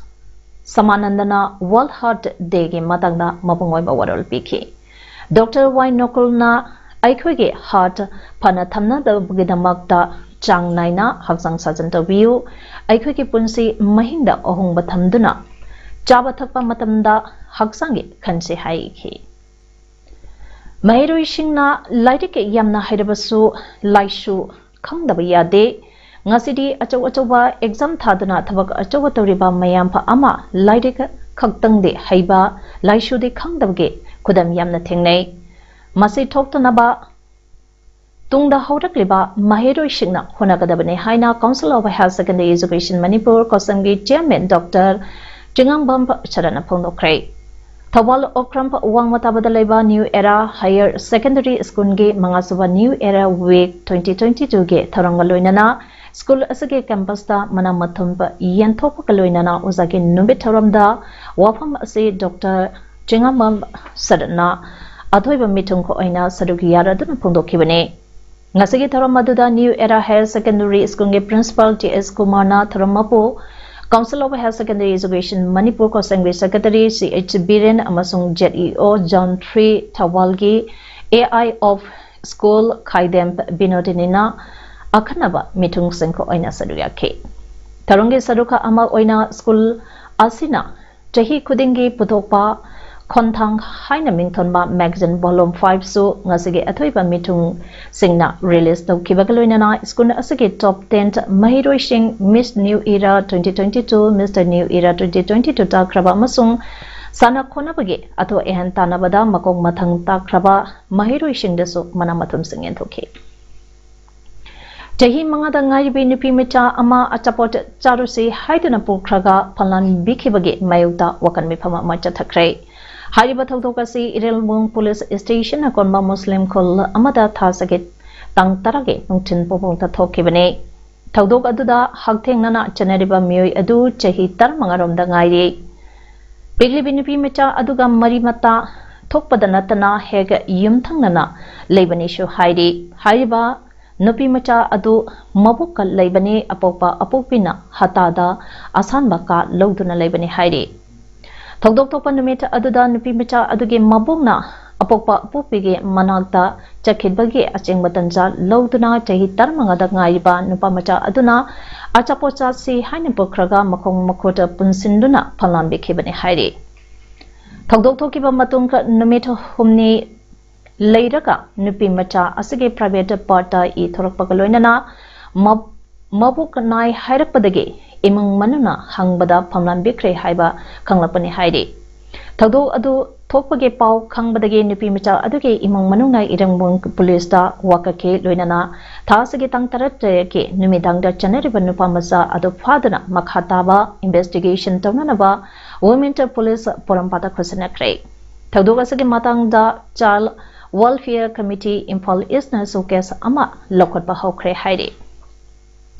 ꯁꯃꯥꯅꯟꯗꯅ World Heart Dayꯒꯤ ꯃꯇꯥꯡꯗ ꯃꯄꯨꯡ ꯑꯣꯏꯕ ꯋꯥꯔꯣꯜ ꯄꯤꯈꯤ꯫ Doctor Y ꯅꯣꯀꯨꯜꯅ ꯑꯩꯈꯣꯏꯒꯤ heart ꯐꯅ ꯊꯝꯅꯕꯒꯤꯗꯃꯛꯇ ꯆꯥꯡ ꯅꯥꯏꯅ ꯍꯛꯆꯥꯡ ꯁꯥꯖꯦꯜ ꯇꯧꯕꯤꯌꯨ꯫ ꯑꯩꯈꯣꯏꯒꯤ ꯄꯨꯟꯁꯤ ꯃꯍꯤꯡꯗ ꯑꯍꯣꯡꯕ ꯊꯝꯗꯨꯅ ꯆꯥꯕ ꯊꯛꯄ ꯃꯇꯝꯗ ꯍꯛꯆꯥꯡꯒꯤ ꯈꯟꯁꯤ ꯍꯥꯏꯈꯤ꯫ ꯃꯍꯩꯔꯣꯏꯁꯤꯡꯅ ꯂꯥꯏꯔꯤꯛ ꯌꯥꯝꯅ ꯍꯩꯔꯕꯁꯨ ꯂꯥꯏꯁꯨ ꯈꯪꯗꯕ ꯌꯥꯗꯦ꯫ ꯉꯁꯤꯗꯤ ꯑꯆꯧ ꯑꯆꯧꯕ exam ꯊꯥꯗꯨꯅ ꯊꯕꯛ ꯑꯆꯧꯕ ꯇꯧꯔꯤꯕ ꯃꯌꯥꯝ ꯑꯃ ꯂꯥꯏꯔꯤꯛ ꯈꯛꯇꯪꯗꯤ ꯍꯩꯕ, ꯂꯥꯏꯁꯨꯗꯤ ꯈꯪꯗꯕꯒꯤ ꯈꯨꯗꯝ ꯌꯥꯝꯅ ꯊꯦꯡꯅꯩ꯫ ꯃꯁꯤ ꯊꯣꯛꯇꯅꯕ ꯇꯨꯡꯗ ꯍꯧꯔꯛꯂꯤꯕ ꯃꯍꯩꯔꯣꯏꯁꯤꯡꯅ ꯍꯣꯠꯅꯒꯗꯕꯅꯤ ꯍꯥꯏꯅ Council of Higher Secondary Education Manipur, ꯀꯣꯁꯪꯒꯤ Chairman Doctor Chingangbam ꯁꯔꯠꯅ ꯐꯣꯡꯗꯣꯛꯈ꯭ꯔꯦ꯫ Thoubal Okram ꯋꯥꯡꯃ ꯇꯥꯕꯗ ꯂꯩꯕ New Era Higher Secondary Schoolꯒꯤ ꯃꯉꯥꯁꯨꯕ New Era Week twenty twenty twoꯒꯤ ꯊꯧꯔꯝꯒ ꯂꯣꯏꯅꯅ school ꯑꯁꯤꯒꯤ campusꯇ ꯃꯅꯥ ꯃꯊꯨꯝ ꯌꯦꯟꯊꯣꯛꯄꯒ ꯂꯣꯏꯅꯅ ꯑꯣꯖꯥꯒꯤ ꯅꯨꯃꯤꯠ ꯊꯧꯔꯝꯗ ꯋꯥꯐꯝ ꯑꯁꯤ Doctor ꯆꯤꯉꯥꯝꯕꯝ ꯁꯔꯠꯅ ꯑꯊꯣꯏꯕ ꯃꯤꯊꯨꯡ ꯑꯣꯏꯅ ꯁꯔꯨꯛ ꯌꯥꯔꯗꯨꯅ ꯐꯣꯡꯗꯣꯛꯈꯤꯕꯅꯤ꯫ ꯉꯁꯤꯒꯤ ꯊꯧꯔꯝ ꯑꯗꯨꯗ New Era Higher Secondary Schoolꯒꯤ Principal T S ꯀꯨꯃꯥꯔꯅ ꯊꯧꯔꯝ ꯃꯄꯨ, Council of Higher Secondary Education Manipur ꯀꯣꯁꯪꯒꯤ Secretary C H Biren ꯑꯃꯁꯨꯡ Z E O Zone three ꯊꯧꯕꯥꯜꯒꯤ A I of School ꯈꯥꯏꯗꯦꯝ ꯕꯤꯅꯣꯗꯤꯅꯤꯅ ꯑꯈꯟꯅꯕ ꯃꯤꯊꯨꯡꯁꯤꯡ ꯑꯣꯏꯅ ꯁꯔꯨꯛ ꯌꯥꯈꯤ꯫ ꯊꯧꯔꯝꯒꯤ ꯁꯔꯨꯛ ꯑꯃ ꯑꯣꯏꯅ school ꯑꯁꯤꯅ ꯆꯍꯤ ꯈꯨꯗꯤꯡꯒꯤ ꯄꯨꯊꯣꯛꯄ ꯈꯣꯟꯊꯥꯡ ꯍꯥꯏꯅ ꯃꯤꯡꯊꯣꯟꯕ magazine volume five ꯁꯨ ꯉꯁꯤꯒꯤ ꯑꯊꯣꯏꯕ ꯃꯤꯊꯨꯡꯁꯤꯡꯅ release ꯇꯧꯈꯤꯕꯒ ꯂꯣꯏꯅꯅ school ꯑꯁꯤꯒꯤ top ten ꯃꯍꯩꯔꯣꯏꯁꯤꯡ Miss New Era twenty twenty two, Mister New Era twenty twenty two ꯇꯥꯈ꯭ꯔꯕ ꯑꯃꯁꯨꯡ ꯁꯥꯟꯅ ꯈꯣꯠꯅꯕꯒꯤ ꯑꯊꯣꯏ ꯑꯍꯦꯟ ꯇꯥꯟꯅꯕꯗ ꯃꯀꯣꯛ ꯃꯊꯪ ꯇꯥꯈ꯭ꯔꯕ ꯃꯍꯩꯔꯣꯏꯁꯤꯡꯗꯁꯨ ꯃꯅꯥ ꯃꯊꯨꯝꯁꯤꯡ ꯌꯦꯟꯊꯣꯛꯈꯤ꯫ ꯆꯍꯤ ꯃꯉꯥꯗ ꯉꯥꯏꯔꯤꯕꯤ ꯅꯨꯄꯤ ꯃꯆꯥ ꯑꯃ ꯑꯆꯥꯄꯣꯠ ꯆꯥꯔꯨꯁꯤ ꯍꯥꯏꯗꯨꯅ ꯄꯨꯈ꯭ꯔꯒ ꯐꯥꯟꯂꯥꯟꯕꯤꯈꯤꯕꯒꯤ ꯃꯥꯌꯣꯛꯇ ꯋꯥꯀꯟ ꯃꯤꯐꯝ ꯑꯃ ꯆꯠꯊꯈ꯭ꯔꯦ꯫ ꯍꯥꯏꯔꯤꯕ ꯊꯧꯗꯣꯛ ꯑꯁꯤ ꯏꯔꯦꯜꯕꯨꯡ police station ꯑꯀꯣꯟꯕ ꯃꯨꯁꯂꯤꯝ ꯈꯨꯜ ꯑꯃꯗ ꯊꯥ ꯁꯒꯤꯠ ꯇꯥꯡ ꯇꯔꯥꯒꯤ ꯅꯨꯡꯊꯤꯜ ꯄꯨꯡ ꯇꯔꯥꯗ ꯊꯣꯛꯈꯤꯕꯅꯤ꯫ ꯊꯧꯗꯣꯛ ꯑꯗꯨꯗ ꯍꯛꯊꯦꯡꯅꯅ ꯆꯦꯟꯅꯔꯤꯕ ꯃꯤꯑꯣꯏ ꯑꯗꯨ ꯆꯍꯤ ꯇꯔꯥꯃꯉꯥ ꯔꯣꯝꯗ ꯉꯥꯏꯔꯤ꯫ ꯄꯤꯛꯂꯤꯕꯤ ꯅꯨꯄꯤ ꯃꯆꯥ ꯑꯗꯨꯒ ꯃꯔꯤ ꯃꯇꯥ ꯊꯣꯛꯄꯗ ꯅꯠꯇꯅ ꯍꯦꯛ ꯌꯨꯝꯊꯪꯅꯅ ꯂꯩꯕꯅꯤꯁꯨ ꯍꯥꯏꯔꯤ꯫ ꯍꯥꯏꯔꯤꯕ ꯅꯨꯄꯤ ꯃꯆꯥ ꯑꯗꯨ ꯃꯕꯨꯛꯀ ꯂꯩꯕꯅꯤ꯫ ꯑꯄꯣꯛꯄ ꯑꯄꯣꯛꯄꯤꯅ ꯍꯇꯥꯗ ꯑꯁꯥꯟꯕ ꯀꯥ ꯂꯧꯗꯨꯅ ꯂꯩꯕꯅꯤ ꯍꯥꯏꯔꯤ꯫ ꯊꯧꯗꯣꯛ ꯊꯣꯛꯄ ꯅꯨꯃꯤꯠ ꯑꯗꯨꯗ ꯅꯨꯄꯤ ꯃꯆꯥ ꯑꯗꯨꯒꯤ ꯃꯕꯣꯛꯅ ꯑꯄꯣꯛꯄ ꯑꯄꯣꯛꯄꯤꯒꯤ ꯃꯅꯥꯛꯇ ꯆꯠꯈꯤꯕꯒꯤ ꯑꯆꯦꯡꯕ ꯇꯟꯖꯥ ꯂꯧꯗꯨꯅ ꯆꯍꯤ ꯇꯔꯥꯃꯉꯥꯗ ꯉꯥꯏꯔꯤꯕ ꯅꯨꯄꯥ ꯃꯆꯥ ꯑꯗꯨꯅ ꯑꯆꯥꯄꯣꯠ ꯆꯥꯁꯤ ꯍꯥꯏꯅ ꯄꯨꯈ꯭ꯔꯒ ꯃꯈꯣꯡ ꯃꯈꯨꯠ ꯄꯨꯟꯁꯤꯟꯗꯨꯅ ꯐꯝꯂꯥꯝꯕꯤꯈꯤꯕꯅꯤ ꯍꯥꯏꯔꯤ꯫ ꯊꯧꯗꯣꯛ ꯊꯣꯛꯈꯤꯕ ꯃꯇꯨꯡ ꯅꯨꯃꯤꯠ ꯍꯨꯝꯅꯤ ꯂꯩꯔꯒ ꯅꯨꯄꯤ ꯃꯆꯥ ꯑꯁꯤꯒꯤ private part ꯏ ꯊꯣꯔꯛꯄꯒ ꯂꯣꯏꯅꯅ ꯃ-, ꯃꯕꯨꯛ ꯅꯥꯏ ꯍꯥꯏꯔꯛꯄꯗꯒꯤ ꯏꯃꯨꯡ ꯃꯅꯨꯡꯅ ꯍꯪꯕꯗ ꯐꯝꯂꯥꯝꯕꯤꯈ꯭ꯔꯦ ꯍꯥꯏꯕ ꯈꯪꯂꯛꯄꯅꯤ ꯍꯥꯏꯔꯤ꯫ ꯊꯧꯗꯣꯛ ꯑꯗꯨ ꯊꯣꯛꯄꯒꯤ ꯄꯥꯎ ꯈꯪꯕꯗꯒꯤ ꯅꯨꯄꯤ ꯃꯆꯥ ꯑꯗꯨꯒꯤ ꯏꯃꯨꯡ ꯃꯅꯨꯡꯅ ꯏꯔꯪꯕꯨꯡ ꯄꯨꯂꯤꯁꯇ ꯋꯥꯀꯠꯈꯤ꯫ ꯂꯣꯏꯅꯅ ꯊꯥ ꯑꯁꯤꯒꯤ ꯇꯥꯡ ꯇꯔꯥꯇꯔꯦꯠꯀꯤ ꯅꯨꯃꯤꯗꯥꯡꯗ ꯆꯦꯟꯅꯔꯤꯕ ꯅꯨꯄꯥ ꯃꯆꯥ ꯑꯗꯨ ꯐꯥꯗꯨꯅ ꯃꯈꯥ ꯇꯥꯕ investigation ꯇꯧꯅꯅꯕ Women to Police ꯄꯣꯔꯣꯝꯄꯥꯠꯇ ꯈꯨꯠꯁꯤꯟꯅꯈ꯭ꯔꯦ꯫ ꯊꯧꯗꯣꯛ ꯑꯁꯤꯒꯤ ꯃꯇꯥꯡꯗ Child Welfare Committee Imphal ꯏꯁꯅꯁꯨ case ꯑꯃ ꯂꯧꯈꯠꯄ ꯍꯧꯈ꯭ꯔꯦ ꯍꯥꯏꯔꯤ꯫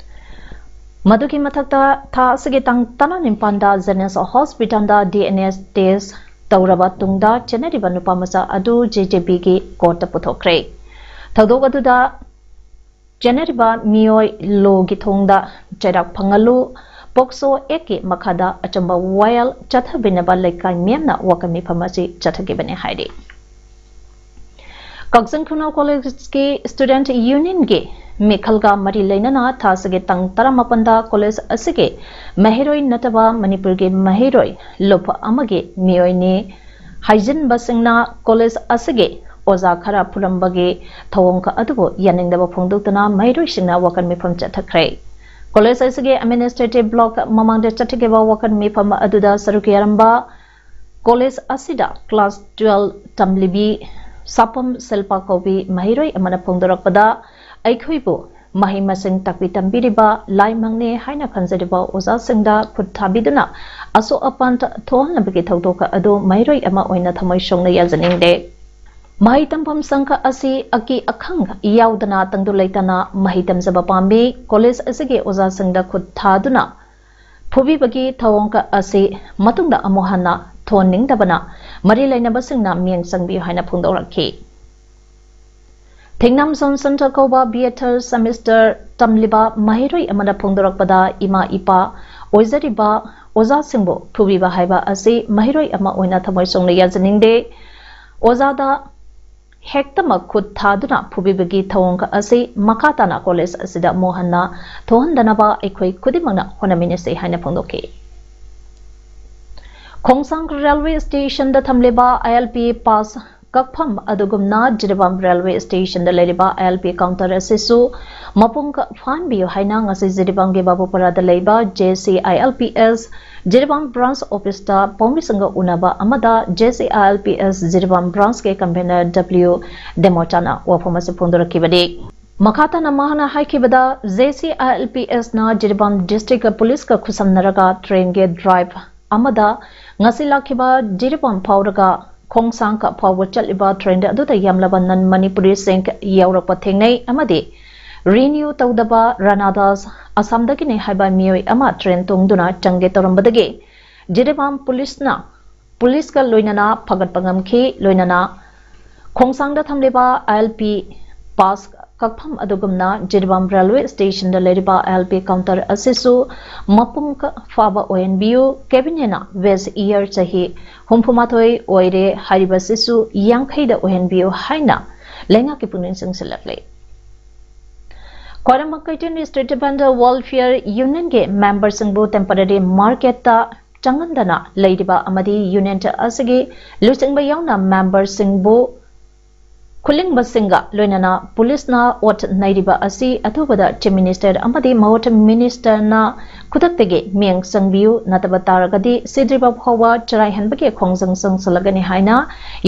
ꯃꯗꯨꯒꯤ ꯃꯊꯛꯇ ꯊꯥ ꯑꯁꯤꯒꯤ ꯇꯥꯡ ꯇꯔꯥꯅꯤꯄꯥꯟꯗ ꯖꯦꯅꯤꯝꯁ ꯍꯣꯁꯄꯤꯇꯥꯜꯗ DNA test ꯇꯧꯔꯕ ꯇꯨꯡꯗ ꯆꯦꯟꯅꯔꯤꯕ ꯅꯨꯄꯥ ꯃꯆꯥ ꯑꯗꯨ JJBꯒꯤ courtꯇ ꯄꯨꯊꯣꯛꯈ꯭ꯔꯦ꯫ ꯊꯧꯗꯣꯛ ꯑꯗꯨꯗ ꯆꯦꯟꯅꯔꯤꯕ ꯃꯤꯑꯣꯏ ꯂꯣꯒꯤ ꯊꯣꯡꯗ ꯆꯩꯔꯥꯛ ꯐꯪꯍꯜꯂꯨ, POCSO Actꯀꯤ ꯃꯈꯥꯗ ꯑꯆꯨꯝꯕ ꯋꯥꯌꯦꯜ ꯆꯠꯊꯕꯤꯅꯕ ꯂꯩꯀꯥꯏ ꯃꯤꯌꯥꯝꯅ ꯋꯥꯀꯠ ꯃꯤꯐꯝ ꯑꯁꯤ ꯆꯠꯊꯈꯤꯕꯅꯤ ꯍꯥꯏꯔꯤ꯫ ꯀꯛꯆꯤꯡ ꯈꯨꯅꯧ ꯀꯣꯂꯦꯖꯀꯤ Student Unionꯒꯤ ꯃꯤꯈꯜꯒ ꯃꯔꯤ ꯂꯩꯅꯅ ꯊꯥ ꯑꯁꯤꯒꯤ ꯇꯥꯡ ꯇꯔꯥꯃꯥꯄꯟꯗ ꯀꯣꯂꯦꯖ ꯑꯁꯤꯒꯤ ꯃꯍꯩꯔꯣꯏ ꯅꯠꯇꯕ ꯃꯅꯤꯄꯨꯔꯒꯤ ꯃꯍꯩꯔꯣꯏ ꯂꯨꯞ ꯑꯃꯒꯤ ꯃꯤꯑꯣꯏꯅꯤ ꯍꯥꯏꯖꯤꯟꯕꯁꯤꯡꯅ ꯀꯣꯂꯦꯖ ꯑꯁꯤꯒꯤ ꯑꯣꯖꯥ ꯈꯔ ꯐꯨꯔꯝꯕꯒꯤ ꯊꯧꯑꯣꯡ ꯑꯗꯨꯕꯨ ꯌꯥꯅꯤꯡꯗꯕ ꯐꯣꯡꯗꯣꯛꯇꯨꯅ ꯃꯍꯩꯔꯣꯏꯁꯤꯡꯅ ꯋꯥꯀꯠ ꯃꯤꯐꯝ ꯆꯠꯊꯈ꯭ꯔꯦ꯫ ꯀꯣꯂꯦꯖ ꯑꯁꯤꯒꯤ administrative block ꯃꯃꯥꯡꯗ ꯆꯠꯊꯈꯤꯕ ꯋꯥꯀꯠ ꯃꯤꯐꯝ ꯑꯗꯨꯗ ꯁꯔꯨꯛ ꯌꯥꯔꯝꯕ ꯀꯣꯂꯦꯖ ꯑꯁꯤꯗ class twelve ꯇꯝꯂꯤꯕꯤ ꯁꯥꯄꯝ ꯁꯤꯜꯄꯥ ꯀꯧꯕꯤ ꯃꯍꯩꯔꯣꯏ ꯑꯃꯅ ꯐꯣꯡꯗꯣꯔꯛꯄꯗ, ꯑꯩꯈꯣꯏꯕꯨ ꯃꯍꯩ ꯃꯁꯤꯡ ꯇꯥꯛꯄꯤ ꯇꯝꯕꯤꯔꯤꯕ ꯂꯥꯏꯃꯪꯅꯦ ꯍꯥꯏꯅ ꯈꯟꯖꯔꯤꯕ ꯑꯣꯖꯥꯁꯤꯡꯗ ꯈꯨꯠ ꯊꯥꯕꯤꯗꯨꯅ ꯑꯁꯣꯛ ꯑꯄꯟ ꯊꯣꯛꯍꯟꯅꯕꯒꯤ ꯊꯧꯗꯣꯛ ꯑꯗꯨ ꯃꯍꯩꯔꯣꯏ ꯑꯃ ꯑꯣꯏꯅ ꯊꯃꯣꯏ ꯁꯣꯛꯅ ꯌꯥꯖꯅꯤꯡꯗꯦ꯫ ꯃꯍꯩ ꯇꯝꯐꯝ ꯁꯪꯒ ꯑꯁꯤ ꯑꯀꯤ ꯑꯈꯪ ꯌꯥꯎꯗꯅ ꯇꯪꯗꯨ ꯂꯩꯇꯥꯅ ꯃꯍꯩ ꯇꯝꯖꯕ ꯄꯥꯝꯃꯤ꯫ ꯀꯣꯂꯦꯖ ꯑꯁꯤꯒꯤ ꯑꯣꯖꯥꯁꯤꯡꯗ ꯈꯨꯠ ꯊꯥꯗꯨꯅ ꯐꯨꯕꯤꯕꯒꯤ ꯊꯧꯑꯣꯡ ꯑꯁꯤ ꯃꯇꯨꯡꯗ ꯑꯃꯨꯛ ꯍꯟꯅ ꯊꯣꯟꯅꯤꯡꯗꯕꯅ ꯃꯔꯤ ꯂꯩꯅꯕꯁꯤꯡꯅ ꯃꯤꯠꯌꯦꯡ ꯆꯪꯕꯤꯌꯨ ꯍꯥꯏꯅ ꯐꯣꯡꯗꯣꯔꯛꯈꯤ꯫ ꯊꯦꯡꯅꯝ ꯖꯣꯟꯁꯟ ꯀꯧꯕ B.A. third semester ꯇꯝꯂꯤꯕ ꯃꯍꯩꯔꯣꯏ ꯑꯃꯅ ꯐꯣꯡꯗꯣꯔꯛꯄꯗ, ꯏꯃꯥ ꯏꯄꯥ ꯑꯣꯏꯖꯔꯤꯕ ꯑꯣꯖꯥꯁꯤꯡꯕꯨ ꯐꯨꯕꯤꯕ ꯍꯥꯏꯕ ꯑꯁꯤ ꯃꯍꯩꯔꯣꯏ ꯑꯃ ꯑꯣꯏꯅ ꯊꯃꯣꯏ ꯁꯣꯛꯅ ꯌꯥꯖꯅꯤꯡꯗꯦ꯫ ꯑꯣꯖꯥꯗ ꯍꯦꯛꯇꯃꯛ ꯈꯨꯠ ꯊꯥꯗꯨꯅ ꯐꯨꯕꯤꯕꯒꯤ ꯊꯧꯑꯣꯡ ꯑꯁꯤ ꯃꯈꯥ ꯇꯥꯅ ꯀꯣꯂꯦꯖ ꯑꯁꯤꯗ ꯑꯃꯨꯛ ꯍꯟꯅ ꯊꯣꯛꯍꯟꯗꯅꯕ ꯑꯩꯈꯣꯏ ꯈꯨꯗꯤꯡꯃꯛꯅ ꯍꯣꯠꯅꯃꯤꯟꯅꯁꯤ ꯍꯥꯏꯅ ꯐꯣꯡꯗꯣꯛꯈꯤ꯫ ꯈꯣꯡꯁꯥꯡ ꯔꯦꯜꯋꯦ ꯁ꯭ꯇꯦꯁꯟꯗ ꯊꯝꯂꯤꯕ ILP pass ꯀꯛꯐꯝ ꯑꯗꯨꯒꯨꯝꯅ ꯖꯤꯔꯤꯕꯥꯝ ꯔꯦꯜꯋꯦ ꯁ꯭ꯇꯦꯁꯟꯗ ꯂꯩꯔꯤꯕ ILP counter ꯑꯁꯤꯁꯨ ꯃꯄꯨꯡ ꯐꯥꯍꯟꯕꯤꯌꯨ ꯍꯥꯏꯅ ꯉꯁꯤ ꯖꯤꯔꯤꯕꯥꯝꯒꯤ ꯕꯥꯕꯨꯄꯥꯔꯥꯗ ꯂꯩꯕ JCILPS ꯖꯤꯔꯤꯕꯥꯝ branch officeꯇ ꯄꯥꯎꯃꯤꯁꯤꯡꯒ ꯎꯅꯕ ꯑꯃꯗ JCILPS ꯖꯤꯔꯤꯕꯥꯝ branchꯀꯤ convener W ꯗꯦꯃꯣꯆꯥꯅ ꯋꯥꯐꯝ ꯑꯁꯤ ꯐꯣꯡꯗꯣꯔꯛꯈꯤꯕꯅꯤ꯫ ꯃꯈꯥ ꯇꯥꯅ ꯃꯍꯥꯛꯅ ꯍꯥꯏꯈꯤꯕꯗ, JCILPSꯅ ꯖꯤꯔꯤꯕꯥꯝ districtꯀ policeꯀ ꯈꯨꯠꯁꯝꯅꯔꯒ trainꯒꯤ drive ꯑꯃꯗ ꯉꯁꯤ ꯂꯥꯛꯈꯤꯕ ꯖꯤꯔꯤꯕꯥꯝ ꯐꯥꯎꯔꯒ ꯈꯣꯡꯁꯥꯡꯈ ꯐꯥꯎꯕ ꯆꯠꯂꯤꯕ train ꯑꯗꯨꯗ ꯌꯥꯝꯂꯕ non Manipuriꯁꯤꯡ ꯌꯥꯎꯔꯛꯄ ꯊꯦꯡꯅꯩ ꯑꯃꯗꯤ renew ꯇꯧꯗꯕ ꯔꯥꯅꯥꯗꯥꯁ ꯑꯁꯥꯝꯗꯒꯤꯅꯤ ꯍꯥꯏꯕ ꯃꯤꯑꯣꯏ ꯑꯃ train ꯇꯣꯡꯗꯨꯅ ꯆꯪꯒꯦ ꯇꯧꯔꯝꯕꯗꯒꯤ ꯖꯤꯔꯤꯕꯥꯝ policeꯅ policeꯀ ꯂꯣꯏꯅꯅ ꯐꯒꯠꯄ ꯉꯝꯈꯤ꯫ ꯂꯣꯏꯅꯅ ꯈꯣꯡꯁꯥꯡꯗ ꯊꯝꯂꯤꯕ ILP pass ꯀꯛꯐꯝ ꯑꯗꯨꯒꯨꯝꯅ ꯖꯤꯔꯤꯕꯥꯝ ꯔꯦꯜꯋꯦ ꯁ꯭ꯇꯦꯁꯟꯗ ꯂꯩꯔꯤꯕ ILP counter ꯑꯁꯤꯁꯨ ꯃꯄꯨꯡ ꯐꯥꯕ ꯑꯣꯏꯍꯟꯕꯤꯌꯨ꯫ Cabinetꯅ veg year ꯆꯍꯤ ꯍꯨꯝꯐꯨ ꯃꯥꯊꯣꯏ ꯑꯣꯏꯔꯦ ꯍꯥꯏꯔꯤꯕꯁꯤꯁꯨ ꯌꯥꯡꯈꯩꯗ ꯑꯣꯏꯍꯟꯕꯤꯌꯨ ꯍꯥꯏꯅ ꯂꯩꯉꯥꯛꯀꯤ ꯄꯨꯛꯅꯤꯡ ꯆꯤꯡꯁꯤꯜꯂꯛꯂꯤ꯫ ꯈ꯭ꯋꯥꯏꯔꯝꯕ Christian Street Vendor Welfare Unionꯒꯤ memberꯁꯤꯡꯕꯨ temporary marketꯇ ꯆꯪꯍꯟꯗꯅ ꯂꯩꯔꯤꯕ ꯑꯃꯗꯤ union ꯑꯁꯤꯒꯤ ꯂꯨꯆꯤꯡꯕ ꯌꯥꯎꯅ memberꯁꯤꯡꯕꯨ ꯈꯨꯂꯤꯡꯕꯁꯤꯡꯒ ꯂꯣꯏꯅꯅ policeꯅ ꯑꯣꯠ ꯅꯩꯔꯤꯕ ꯑꯁꯤ ꯑꯊꯨꯕꯗ Chief Minister ꯑꯃꯗꯤ ꯃꯍꯨꯠ ministerꯅ ꯈꯨꯗꯛꯇꯒꯤ ꯃꯤꯠꯌꯦꯡ ꯆꯪꯕꯤꯌꯨ, ꯅꯠꯇꯕ ꯇꯥꯔꯒꯗꯤ ꯁꯤꯗ꯭ꯔꯤꯕ ꯐꯥꯎꯕ ꯆꯔꯥꯏꯍꯟꯕꯒꯤ ꯈꯣꯡꯖꯪ ꯆꯪꯁꯤꯜꯂꯒꯅꯤ ꯍꯥꯏꯅ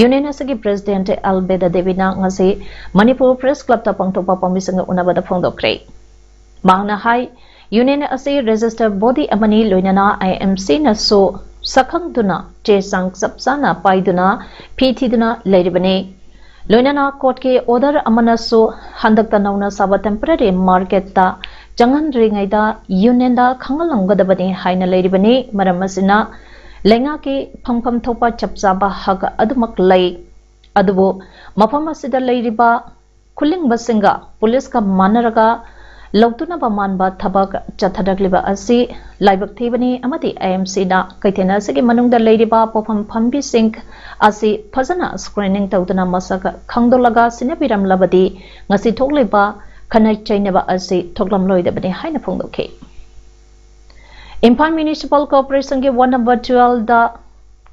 union ꯑꯁꯤꯒꯤ president ꯑꯦꯜ ꯕꯦꯗꯥ ꯗꯦꯕꯤꯅ ꯉꯁꯤ ꯃꯅꯤꯄꯨꯔ press clubꯇ ꯄꯥꯡꯊꯣꯛꯄ ꯄꯥꯎꯃꯤꯁꯤꯡꯒ ꯎꯅꯕꯗ ꯐꯣꯡꯗꯣꯛꯈ꯭ꯔꯦ꯫ ꯃꯍꯥꯛꯅ ꯍꯥꯏ, union ꯑꯁꯤ register body ꯑꯃꯅꯤ, ꯂꯣꯏꯅꯅ IMCꯅꯁꯨ ꯁꯛꯈꯪꯗꯨꯅ ꯆꯦ ꯆꯥꯡ ꯆꯞ ꯆꯥꯅ ꯄꯥꯏꯗꯨꯅ ꯐꯤ ꯊꯤꯗꯨꯅ ꯂꯩꯔꯤꯕꯅꯤ꯫ ꯂꯣꯏꯅꯅ ꯀꯣꯔꯠꯀꯤ ꯑꯣꯔꯗꯔ ꯑꯃꯅꯁꯨ ꯍꯟꯗꯛꯇ ꯅꯧꯅ ꯁꯥꯕ ꯇꯦꯝꯄꯔꯦꯔꯤ ꯃꯥꯔꯀꯦꯠꯇ ꯆꯪꯍꯟꯗ꯭ꯔꯤꯉꯩꯗ ꯌꯨꯅꯤꯌꯟꯗ ꯈꯪꯍꯜꯂꯝꯒꯗꯕꯅꯤ ꯍꯥꯏꯅ ꯂꯩꯔꯤꯕꯅꯤ꯫ ꯃꯔꯝ ꯑꯁꯤꯅ ꯂꯩꯉꯥꯛꯀꯤ ꯐꯪꯐꯝ ꯊꯣꯛꯄ ꯆꯞ ꯆꯥꯕ ꯍꯛ ꯑꯗꯨꯃꯛ ꯂꯩ, ꯑꯗꯨꯕꯨ ꯃꯐꯝ ꯑꯁꯤꯗ ꯂꯩꯔꯤꯕ ꯈꯨꯂꯤꯡꯕꯁꯤꯡꯒ ꯄꯨꯂꯤꯁꯀ ꯃꯥꯟꯅꯔꯒ ꯂꯧꯇꯨꯅꯕ ꯃꯥꯟꯕ ꯊꯕꯛ ꯆꯠꯊꯔꯛꯂꯤꯕ ꯑꯁꯤ ꯂꯥꯏꯕꯛ ꯊꯤꯕꯅꯤ ꯑꯃꯗꯤ ꯑꯥꯏ ꯑꯦꯝ ꯁꯤꯅ ꯀꯩꯊꯦꯜ ꯑꯁꯤꯒꯤ ꯃꯅꯨꯡꯗ ꯂꯩꯔꯤꯕ ꯄꯣꯠꯐꯝ ꯐꯝꯕꯤꯁꯤꯡ ꯑꯁꯤ ꯐꯖꯅ ꯁ꯭ꯀ꯭ꯔꯤꯅꯤꯡ ꯇꯧꯗꯨꯅ ꯃꯁꯛ ꯈꯪꯗꯣꯛꯂꯒ ꯁꯤꯟꯅꯕꯤꯔꯝꯂꯕꯗꯤ ꯉꯁꯤ ꯊꯣꯛꯂꯤꯕ ꯈꯠꯅ ꯆꯩꯅꯕ ꯑꯁꯤ ꯊꯣꯛꯂꯝꯂꯣꯏꯗꯕꯅꯤ ꯍꯥꯏꯅ ꯐꯣꯡꯗꯣꯛꯈꯤ꯫ ꯏꯝꯐꯥꯜ ꯃ꯭ꯌꯨꯅꯤꯁꯤꯄꯥꯜ ꯀꯣꯔꯄꯣꯔꯦꯁꯟꯒꯤ ꯋꯥꯔꯗ ꯅꯝꯕꯔ ꯇꯨꯋꯦꯜꯗ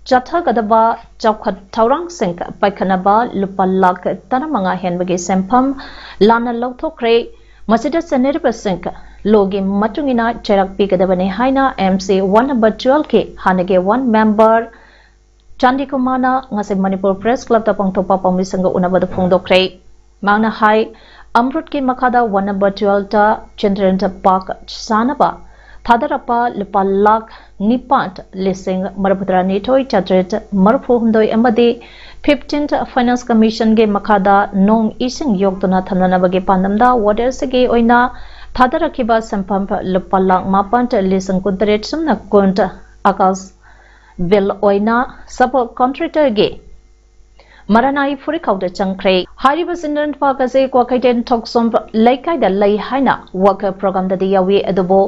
ꯆꯠꯊꯒꯗꯕ ꯆꯥꯎꯈꯠ ꯊꯧꯔꯥꯡꯁꯤꯡ ꯄꯥꯏꯈꯠꯅꯕ ꯂꯨꯄꯥ ꯂꯥꯈ ꯇꯔꯥꯃꯉꯥ ꯍꯦꯟꯕꯒꯤ ꯁꯦꯟꯐꯝ ꯂꯥꯟꯅ ꯂꯧꯊꯣꯛꯈ꯭ꯔꯦ꯫ ꯃꯁꯤꯗ ꯆꯦꯟꯅꯔꯤꯕꯁꯤꯡ ꯂꯣꯒꯤ ꯃꯇꯨꯡ ꯏꯟꯅ ꯆꯩꯔꯥꯛ ꯄꯤꯒꯗꯕꯅꯤ ꯍꯥꯏꯅ ꯑꯦꯝ ꯁꯤ ꯋꯥꯔꯗ ꯅꯝꯕꯔ ꯇꯨꯋꯦꯜꯀꯤ ꯍꯥꯟꯅꯒꯤ ꯋꯥꯔꯗ ꯃꯦꯝꯕꯔ ꯆꯥꯟꯗꯤ ꯀꯨꯃꯥꯔꯅ ꯉꯁꯤ ꯃꯅꯤꯄꯨꯔ ꯄ꯭ꯔꯦꯁ ꯀ꯭ꯂꯕꯇ ꯄꯥꯡꯊꯣꯛꯄ ꯄꯥꯎꯃꯤꯁꯤꯡꯒ ꯎꯅꯕꯗ ꯐꯣꯡꯗꯣꯛꯈ꯭ꯔꯦ꯫ ꯃꯍꯥꯛꯅ ꯍꯥꯏ, ꯑꯃ꯭ꯔꯨꯠꯀꯤ ꯃꯈꯥꯗ ꯋꯥꯔꯗ ꯅꯝꯕꯔ ꯇꯨꯋꯦꯜꯇ ꯆꯤꯜꯗ꯭ꯔꯦꯟ ꯄꯥꯔꯛ ꯁꯥꯅꯕ ꯊꯥꯗꯔꯛꯄ ꯂꯨꯄꯥ ꯂꯥꯈ ꯅꯤꯄꯥꯟ ꯂꯤꯁꯤꯡ ꯃꯔꯤꯐꯨꯇꯔꯥꯅꯤꯊꯣꯏ ꯆꯥꯇ꯭ꯔꯦꯠ ꯃꯔꯤꯐꯨꯍꯨꯝꯗꯣꯏ ꯑꯃꯗꯤ ꯐꯤꯐꯇꯤꯟ ꯐꯥꯏꯅꯥꯟꯁ ꯀꯃꯤꯁꯟꯒꯤ ꯃꯈꯥꯗ ꯅꯣꯡ ꯏꯁꯤꯡ ꯌꯣꯛꯇꯨꯅ ꯊꯝꯅꯅꯕꯒꯤ ꯄꯥꯟꯗꯝꯗ ꯋꯥꯔꯗ ꯑꯁꯤꯒꯤ ꯑꯣꯏꯅ ꯊꯥꯗꯔꯛꯈꯤꯕ ꯁꯦꯟꯐꯝ ꯂꯨꯄꯥ ꯂꯥꯈ ꯃꯥꯄꯟ ꯂꯤꯁꯤꯡ ꯀꯨꯟꯇꯔꯦꯠ ꯁꯨꯞꯅ ꯀꯨꯟ ꯑꯀꯥꯁ ꯕꯤꯜ ꯑꯣꯏꯅ ꯁꯕ ꯀꯣꯟꯇ꯭ꯔꯦꯛꯇꯔꯒꯤ ꯃꯔꯥꯅꯥꯏ ꯐꯨꯔꯤꯈꯥꯎꯗ ꯆꯪꯈ꯭ꯔꯦ꯫ ꯍꯥꯏꯔꯤꯕ ꯆꯤꯜꯗ꯭ꯔꯦꯟ ꯄꯥꯔꯛ ꯑꯁꯤ ꯀ꯭ꯋꯥꯀꯩꯊꯦꯜ ꯊꯣꯛꯆꯣꯝ ꯂꯩꯀꯥꯏꯗ ꯂꯩ ꯍꯥꯏꯅ ꯋꯥꯔꯛ ꯄ꯭ꯔꯣꯒ꯭ꯔꯥꯝꯗꯗꯤ ꯌꯥꯎꯏ, ꯑꯗꯨꯕꯨ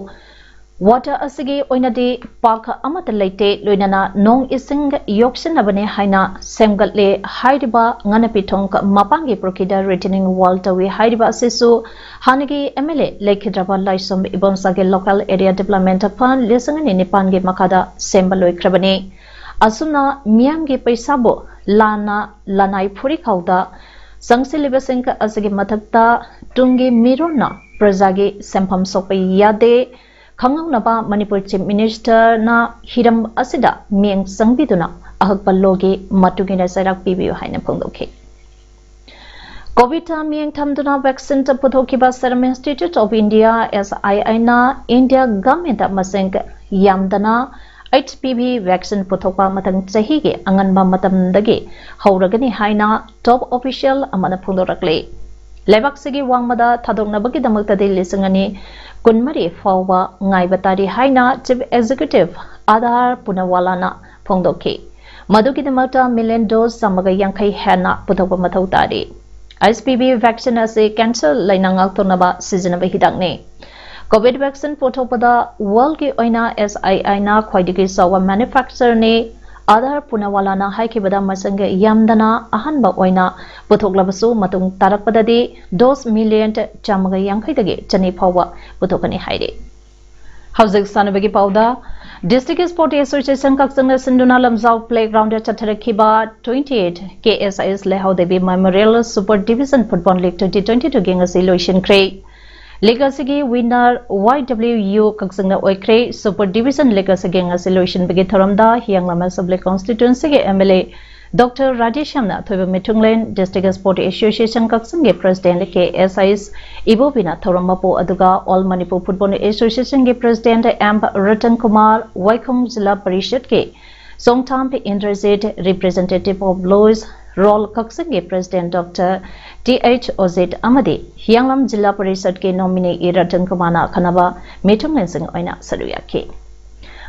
ꯋꯥꯔꯗ ꯑꯁꯤꯒꯤ ꯑꯣꯏꯅꯗꯤ ꯄꯥꯔꯛ ꯑꯃꯠꯇ ꯂꯩꯇꯦ, ꯂꯣꯏꯅꯅ ꯅꯣꯡ ꯏꯁꯤꯡ ꯌꯣꯛꯁꯤꯟꯅꯕꯅꯤ ꯍꯥꯏꯅ ꯁꯦꯝꯒꯠꯂꯦ꯫ ꯍꯥꯏꯔꯤꯕ ꯉꯥꯅꯄꯤꯊꯣꯡ ꯃꯄꯥꯟꯒꯤ ꯄꯨꯈ꯭ꯔꯤꯗ ꯔꯤꯇꯦꯅꯤꯡ ꯋꯥꯜ ꯇꯧꯏ꯫ ꯍꯥꯏꯔꯤꯕ ꯑꯁꯤꯁꯨ ꯍꯥꯟꯅꯒꯤ ꯑꯦꯝ ꯑꯦꯜ ꯑꯦ ꯂꯩꯈꯤꯗ꯭ꯔꯕ ꯂꯥꯏꯁ꯭ꯔꯝ ꯏꯕꯣꯝꯆꯥꯒꯤ ꯂꯣꯀꯦꯜ ꯑꯦꯔꯤꯌꯥ ꯗꯤꯕ꯭ꯂꯞꯃꯦꯟꯠ ꯐꯟ ꯂꯤꯁꯤꯡ ꯑꯅꯤ ꯅꯤꯄꯥꯟꯒꯤ ꯃꯈꯥꯗ ꯁꯦꯝꯕ ꯂꯣꯏꯈ꯭ꯔꯕꯅꯤ꯫ ꯑꯁꯨꯝꯅ ꯃꯤꯌꯥꯝꯒꯤ ꯄꯩꯁꯥꯕꯨ ꯂꯥꯟꯅ ꯂꯅꯥꯏ ꯐꯨꯔꯤꯈꯥꯎꯗ ꯆꯪꯁꯤꯜꯂꯤꯕꯁꯤꯡ ꯑꯁꯤꯒꯤ ꯃꯊꯛꯇ ꯇꯨꯡꯒꯤ ꯃꯤꯔꯣꯟꯅ ꯄ꯭ꯔꯖꯥꯒꯤ ꯁꯦꯟꯐꯝ ꯁꯣꯛꯄ ꯌꯥꯗꯦ꯫ ꯈꯪꯍꯧꯅꯕ ꯃꯅꯤꯄꯨꯔ ꯆꯤꯐ ꯃꯤꯅꯤꯁꯇꯔꯅ ꯍꯤꯔꯝ ꯑꯁꯤꯗ ꯃꯤꯠꯌꯦꯡ ꯆꯪꯕꯤꯗꯨꯅ ꯑꯍꯛꯄ ꯂꯣꯒꯤ ꯃꯇꯨꯡ ꯏꯟꯅ ꯆꯩꯔꯥꯛ ꯄꯤꯕꯤꯌꯨ ꯍꯥꯏꯅ ꯐꯣꯡꯗꯣꯛꯈꯤ꯫ ꯀꯣꯚꯤꯗꯇ ꯃꯤꯠꯌꯦꯡ ꯊꯝꯗꯨꯅ ꯚꯦꯛꯁꯤꯟ ꯄꯨꯊꯣꯛꯈꯤꯕ Serum Institute of India, S I I ꯅ ꯏꯟꯗꯤꯌꯥ ꯒꯚꯔꯟꯃꯦꯟꯠꯇ ꯃꯁꯤꯡ ꯌꯥꯝꯗꯅ H P V vaccine ꯄꯨꯊꯣꯛꯄ ꯃꯊꯪ ꯆꯍꯤꯒꯤ ꯑꯉꯟꯕ ꯃꯇꯝꯗꯒꯤ ꯍꯧꯔꯒꯅꯤ ꯍꯥꯏꯅ top official ꯑꯃꯅ ꯐꯣꯡꯗꯣꯔꯛꯂꯤ꯫ ꯂꯩꯕꯥꯛꯁꯤꯒꯤ ꯋꯥꯡꯃꯗ ꯊꯥꯗꯣꯛꯅꯕꯒꯤꯗꯃꯛꯇꯗꯤ ꯂꯤꯁꯤꯡ ꯑꯅꯤ ꯀꯨꯟꯃꯔꯤ ꯐꯥꯎꯕ ꯉꯥꯏꯕ ꯇꯥꯔꯤ ꯍꯥꯏꯅ Chief Executive ꯑꯥꯗꯥꯔ ꯄꯨꯅꯥꯋꯥꯂꯥꯅ ꯐꯣꯡꯗꯣꯛꯈꯤ꯫ ꯃꯗꯨꯒꯤꯗꯃꯛꯇ million dose ꯆꯥꯝꯃꯒ ꯌꯥꯡꯈꯩ ꯍꯦꯟꯅ ꯄꯨꯊꯣꯛꯄ ꯃꯊꯧ ꯇꯥꯔꯤ꯫ H P V vaccine ꯑꯁꯤ cancer ꯂꯩꯅꯥ ꯉꯥꯛꯊꯣꯛꯅꯕ ꯁꯤꯖꯤꯟꯅꯕ ꯍꯤꯗꯥꯛꯅꯤ꯫ COVID vaccine ꯄꯨꯊꯣꯛꯄꯗ world ꯀꯤ ꯑꯣꯏꯅ S I I ꯅ ꯈ꯭ꯋꯥꯏꯗꯒꯤ ꯆꯥꯎꯕ manufacturer ꯅꯤ꯫ ꯑꯥꯗꯥꯔ ꯄꯨꯅꯥꯋꯥꯂꯥꯅ ꯍꯥꯏꯈꯤꯕꯗ ꯃꯁꯤꯡ ꯌꯥꯝꯗꯅ ꯑꯍꯥꯟꯕ ꯑꯣꯏꯅ ꯄꯨꯊꯣꯛꯂꯕꯁꯨ ꯃꯇꯨꯡ ꯇꯥꯔꯛꯄꯗꯗꯤ dose million ꯆꯥꯝꯃꯒ ꯌꯥꯡꯈꯩꯗꯒꯤ ꯆꯅꯤ ꯐꯥꯎꯕ ꯄꯨꯊꯣꯛꯀꯅꯤ ꯍꯥꯏꯔꯤ꯫ ꯍꯧꯖꯤꯛ ꯁꯥꯟꯅꯕꯒꯤ ꯄꯥꯎꯗ, District Sport Association ꯀꯛꯆꯤꯡꯅ ꯁꯤꯟꯗꯨꯅ ꯂꯝꯖꯥꯎ playground the ꯆꯠꯊꯔꯛꯈꯤꯕ twenty eight K S I S ꯂꯩꯍꯥꯎꯗꯦꯕꯤ Memorial Super Division Football League twenty twenty two ꯒꯤ ꯉꯁꯤ ꯂꯣꯏꯁꯤꯟꯈ꯭ꯔꯦ꯫ League ꯑꯁꯤꯒꯤ winner Y W U ꯀꯛꯆꯤꯡꯅ ꯑꯣꯏꯈ꯭ꯔꯦ꯫ Super Division League ꯑꯁꯤꯒꯤ ꯉꯁꯤ ꯂꯣꯏꯁꯤꯟꯕꯒꯤ ꯊꯧꯔꯝꯗ ꯍꯤꯌꯥꯡꯂꯝ Assembly Constituency ꯒꯤ M L A Doctor ꯔꯥꯙꯦꯁ꯭ꯌꯥꯝꯅ ꯑꯊꯣꯏꯕ ꯃꯤꯊꯨꯡꯂꯦꯟ, District Sport Association ꯀꯛꯆꯤꯡꯒꯤ President K S I S ꯏꯕꯣꯕꯤꯅ ꯊꯧꯔꯝ ꯃꯄꯨ, ꯑꯗꯨꯒ All Manipur Football Association ꯒꯤ President M Ratan Kumar, ꯋꯥꯏꯈꯣꯡ zila ꯄꯔꯤꯁꯠꯀꯤ Chongtham Indrajit, Representative of Louis Roll ꯀꯛꯆꯤꯡꯒꯤ President Doctor T H ꯑꯣꯖꯤꯠ ꯑꯃꯗꯤ ꯍꯤꯌꯥꯡꯂꯝ ꯖꯤꯂꯥ ꯄꯔꯤꯁꯠꯀꯤ nominee ꯏ ꯔꯇꯟ ꯀꯨꯃꯥꯔꯅ ꯑꯈꯟꯅꯕ ꯃꯤꯊꯨꯡꯂꯦꯟꯁꯤꯡ ꯑꯣꯏꯅ ꯁꯔꯨꯛ ꯌꯥꯈꯤ꯫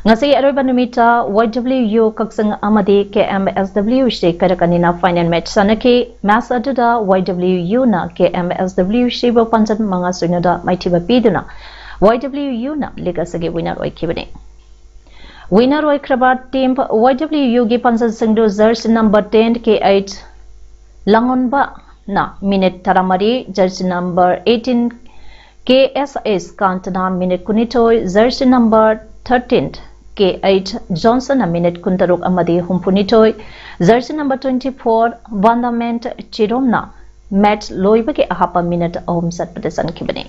ꯉꯁꯤ ꯑꯔꯣꯏꯕ ꯅꯨꯃꯤꯠꯇ Y W U ꯀꯛꯆꯤꯡ ꯑꯃꯗꯤ K M S W C ꯀꯩꯔꯛ ꯑꯅꯤꯅ final match ꯁꯥꯟꯅꯈꯤ꯫ Match ꯑꯗꯨꯗ Y W U ꯅ K M S W C ꯕꯨ ꯄꯥꯟꯖꯟ ꯃꯉꯥ ꯁꯣꯏꯅꯗ ꯃꯥꯏꯊꯤꯕ ꯄꯤꯗꯨꯅ Y W U ꯅ league ꯑꯁꯤꯒꯤ winner ꯑꯣꯏꯈꯤꯕꯅꯤ꯫ Winner ꯑꯣꯏꯈ꯭ꯔꯕ team Y W U ꯒꯤ ꯄꯥꯟꯖꯟꯁꯤꯡꯗꯨ jersey number ten K H ꯂꯥꯡꯉꯣꯟꯕꯅ minute ꯇꯔꯥꯃꯔꯤ, jersey number eighteen K S S ꯀꯥꯟꯇꯅ minute ꯀꯨꯟꯅꯤꯊꯣꯏ, jersey number thirteen K H Johnson ꯅ minute ꯀꯨꯟꯇꯔꯨꯛ ꯑꯃꯗꯤ ꯍꯨꯝꯐꯨꯅꯤꯊꯣꯏ, jersey number twenty four ꯕꯟꯗꯥꯃꯦꯟ ꯆꯤꯔꯣꯝꯅ match ꯂꯣꯏꯕꯒꯤ ꯑꯍꯥꯞꯄ minute ꯑꯍꯨꯝ ꯆꯠꯄꯗ ꯆꯟꯈꯤꯕꯅꯤ꯫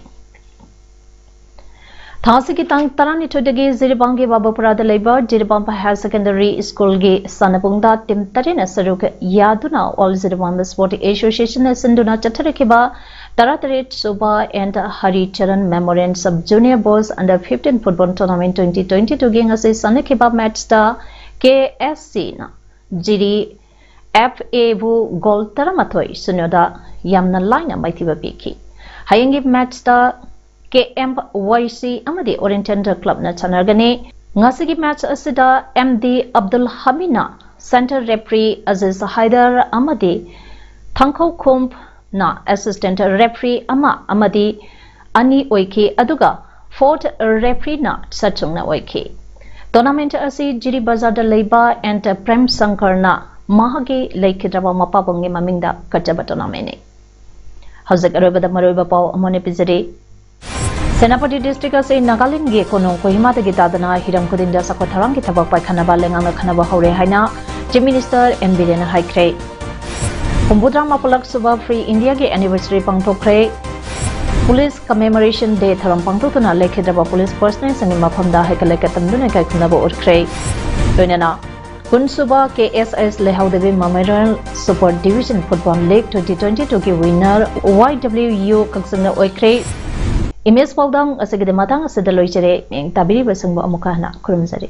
ꯊꯥ ꯑꯁꯤꯒꯤ ꯇꯥꯡ ꯇꯔꯥꯅꯤꯊꯣꯏꯗꯒꯤ ꯖꯤꯔꯤꯕꯥꯝꯒꯤ ꯕꯥꯕꯨꯄꯨꯔꯥꯗ ꯂꯩꯕ ꯖꯤꯔꯤꯕꯥꯝ Higher Secondary School ꯒꯤ ꯁꯥꯟꯅꯄꯨꯡꯗ team ꯇꯔꯦꯠꯅ ꯁꯔꯨꯛ ꯌꯥꯗꯨꯅ All Jiribam Sport Association ꯅ ꯁꯤꯟꯗꯨꯅ ꯆꯠꯊꯔꯛꯈꯤꯕ ꯇꯔꯥꯇꯔꯦꯠ ꯁꯨꯕ N Haricharan memorial sub junior boys under fifteen football tournament twenty twenty ꯇꯨꯒꯤ ꯉꯁꯤ ꯁꯥꯟꯅꯈꯤꯕ ꯃꯦꯠꯁꯇ ꯀꯦ ꯑꯦꯁ ꯁꯤꯅ ꯖꯤꯔꯤ ꯑꯦꯐ ꯑꯦꯕꯨ ꯒꯣꯜ ꯇꯔꯥꯃꯥꯊꯣꯏ ꯁꯤꯅꯣꯗ ꯌꯥꯝꯅ ꯂꯥꯏꯅ ꯃꯥꯏꯊꯤꯕ ꯄꯤꯈꯤ꯫ ꯍꯌꯦꯡꯒꯤ ꯃꯦꯠꯁꯇ ꯀꯦ ꯑꯦꯝ ꯋꯥꯏ ꯁꯤ ꯑꯃꯗꯤ ꯑꯣꯔꯤꯌꯦꯟꯇꯦꯜ ꯀ꯭ꯂꯕꯅ ꯁꯥꯟꯅꯔꯒꯅꯤ꯫ ꯉꯁꯤꯒꯤ ꯃꯦꯠꯁ ꯑꯁꯤꯗ ꯑꯦꯝ ꯗꯤ ꯑꯕꯗꯨꯜ ꯍꯃꯤꯗꯅ ꯁꯦꯟꯇꯔ ꯔꯦꯐ꯭ꯔꯤ, ꯑꯖꯤꯖ ꯍꯥꯏꯗꯔ ꯑꯃꯗꯤ ꯊꯥꯡꯈꯧꯈꯣꯝꯅ ꯑꯦꯁꯤꯁꯇꯦꯟꯠ ꯔꯦꯐ꯭ꯔꯤ ꯑꯃ ꯑꯃꯗꯤ ꯑꯅꯤ ꯑꯣꯏꯈꯤ, ꯑꯗꯨꯒ ꯐꯣꯔꯠ ꯔꯦꯐ꯭ꯔꯤꯅ ꯁꯠꯆꯨꯡꯅ ꯑꯣꯏꯈꯤ꯫ ꯇꯣꯔꯅꯥꯃꯦꯟꯠ ꯑꯁꯤ ꯖꯤꯔꯤ ꯕꯖꯥꯔꯗ ꯂꯩꯕ ꯑꯦꯟ ꯄ꯭ꯔꯦꯝ ꯁꯪꯀꯔꯅ ꯃꯍꯥꯛꯀꯤ ꯂꯩꯈꯤꯗ꯭ꯔꯕ ꯃꯄꯥꯕꯨꯡꯒꯤ ꯃꯃꯤꯡꯗ ꯀꯠꯆꯕ ꯇꯣꯔꯅꯥꯃꯦꯟꯠꯅꯤ꯫ ꯍꯧꯖꯤꯛ ꯑꯔꯣꯏꯕꯗ ꯃꯔꯨꯑꯣꯏꯕ ꯄꯥꯎ ꯑꯃꯨꯛ ꯍꯟꯅ ꯄꯤꯖꯔꯤ꯫ ꯁꯦꯅꯥꯄꯇꯤ ꯗꯤꯁꯇ꯭ꯔꯤꯛ ꯑꯁꯤ ꯅꯥꯒꯥꯂꯦꯟꯒꯤ ꯀꯣꯅꯨꯡ ꯀꯣꯍꯤꯃꯥꯗꯒꯤ ꯇꯥꯗꯅ ꯍꯤꯔꯝ ꯈꯨꯗꯤꯡꯗ ꯆꯥꯎꯈꯠ ꯊꯧꯔꯥꯡꯒꯤ ꯊꯕꯛ ꯄꯥꯏꯈꯠꯅꯕ ꯂꯩꯉꯥꯛꯅ ꯈꯟꯅꯕ ꯍꯧꯔꯦ ꯍꯥꯏꯅ ꯆꯤꯐ ꯃꯤꯅꯤꯁꯇꯔ ꯑꯦꯟ ꯕꯤꯔꯦꯟꯅ ꯍꯥꯏꯈ꯭ꯔꯦ꯫ ꯍꯨꯝꯐꯨꯇꯔꯥ ꯃꯥꯄꯜꯂꯛ ꯁꯨꯕ ꯐ꯭ꯔꯤ ꯏꯟꯗꯤꯌꯥꯒꯤ ꯑꯦꯅꯤꯚꯔꯁꯔꯤ ꯄꯥꯡꯊꯣꯛꯈ꯭ꯔꯦ꯫ ꯄꯨꯂꯤꯁ ꯀꯃꯦꯃꯣꯔꯦꯁꯟ ꯗꯦ ꯊꯧꯔꯝ ꯄꯥꯡꯊꯣꯛꯇꯨꯅ ꯂꯩꯈꯤꯗ꯭ꯔꯕ ꯄꯨꯂꯤꯁ ꯄꯔꯁꯅꯦꯜꯁꯤꯡꯒꯤ ꯃꯐꯝꯗ ꯍꯩꯀꯠ ꯂꯩꯀꯠ ꯇꯝꯗꯨꯅ ꯏꯀꯥꯏ ꯈꯨꯝꯅꯕ ꯎꯠꯈ꯭ꯔꯦ꯫ ꯂꯣꯏꯅꯅ ꯀꯨꯟꯁꯨꯕ K S S Leihaodevi memorial super division football league twenty twenty ꯇꯨꯒꯤ ꯋꯤꯟꯅꯔ ꯋꯥꯏ ꯗꯕ꯭ꯂꯤꯎ ꯌꯨ ꯀꯛꯆꯤꯡꯅ ꯑꯣꯏꯈ꯭ꯔꯦ꯫ ꯏꯃꯦꯖ ꯄꯥꯎꯗꯝ ꯑꯁꯤꯒꯤꯗꯤ ꯃꯇꯥꯡ ꯑꯁꯤꯗ ꯂꯣꯏꯖꯔꯦ꯫ ꯃꯤꯠꯌꯦꯡ ꯇꯥꯕꯤꯔꯤꯕꯁꯤꯡꯕꯨ ꯑꯃꯨꯛꯀ ꯍꯟꯅ ꯈꯨꯔꯨꯝꯖꯔꯤ꯫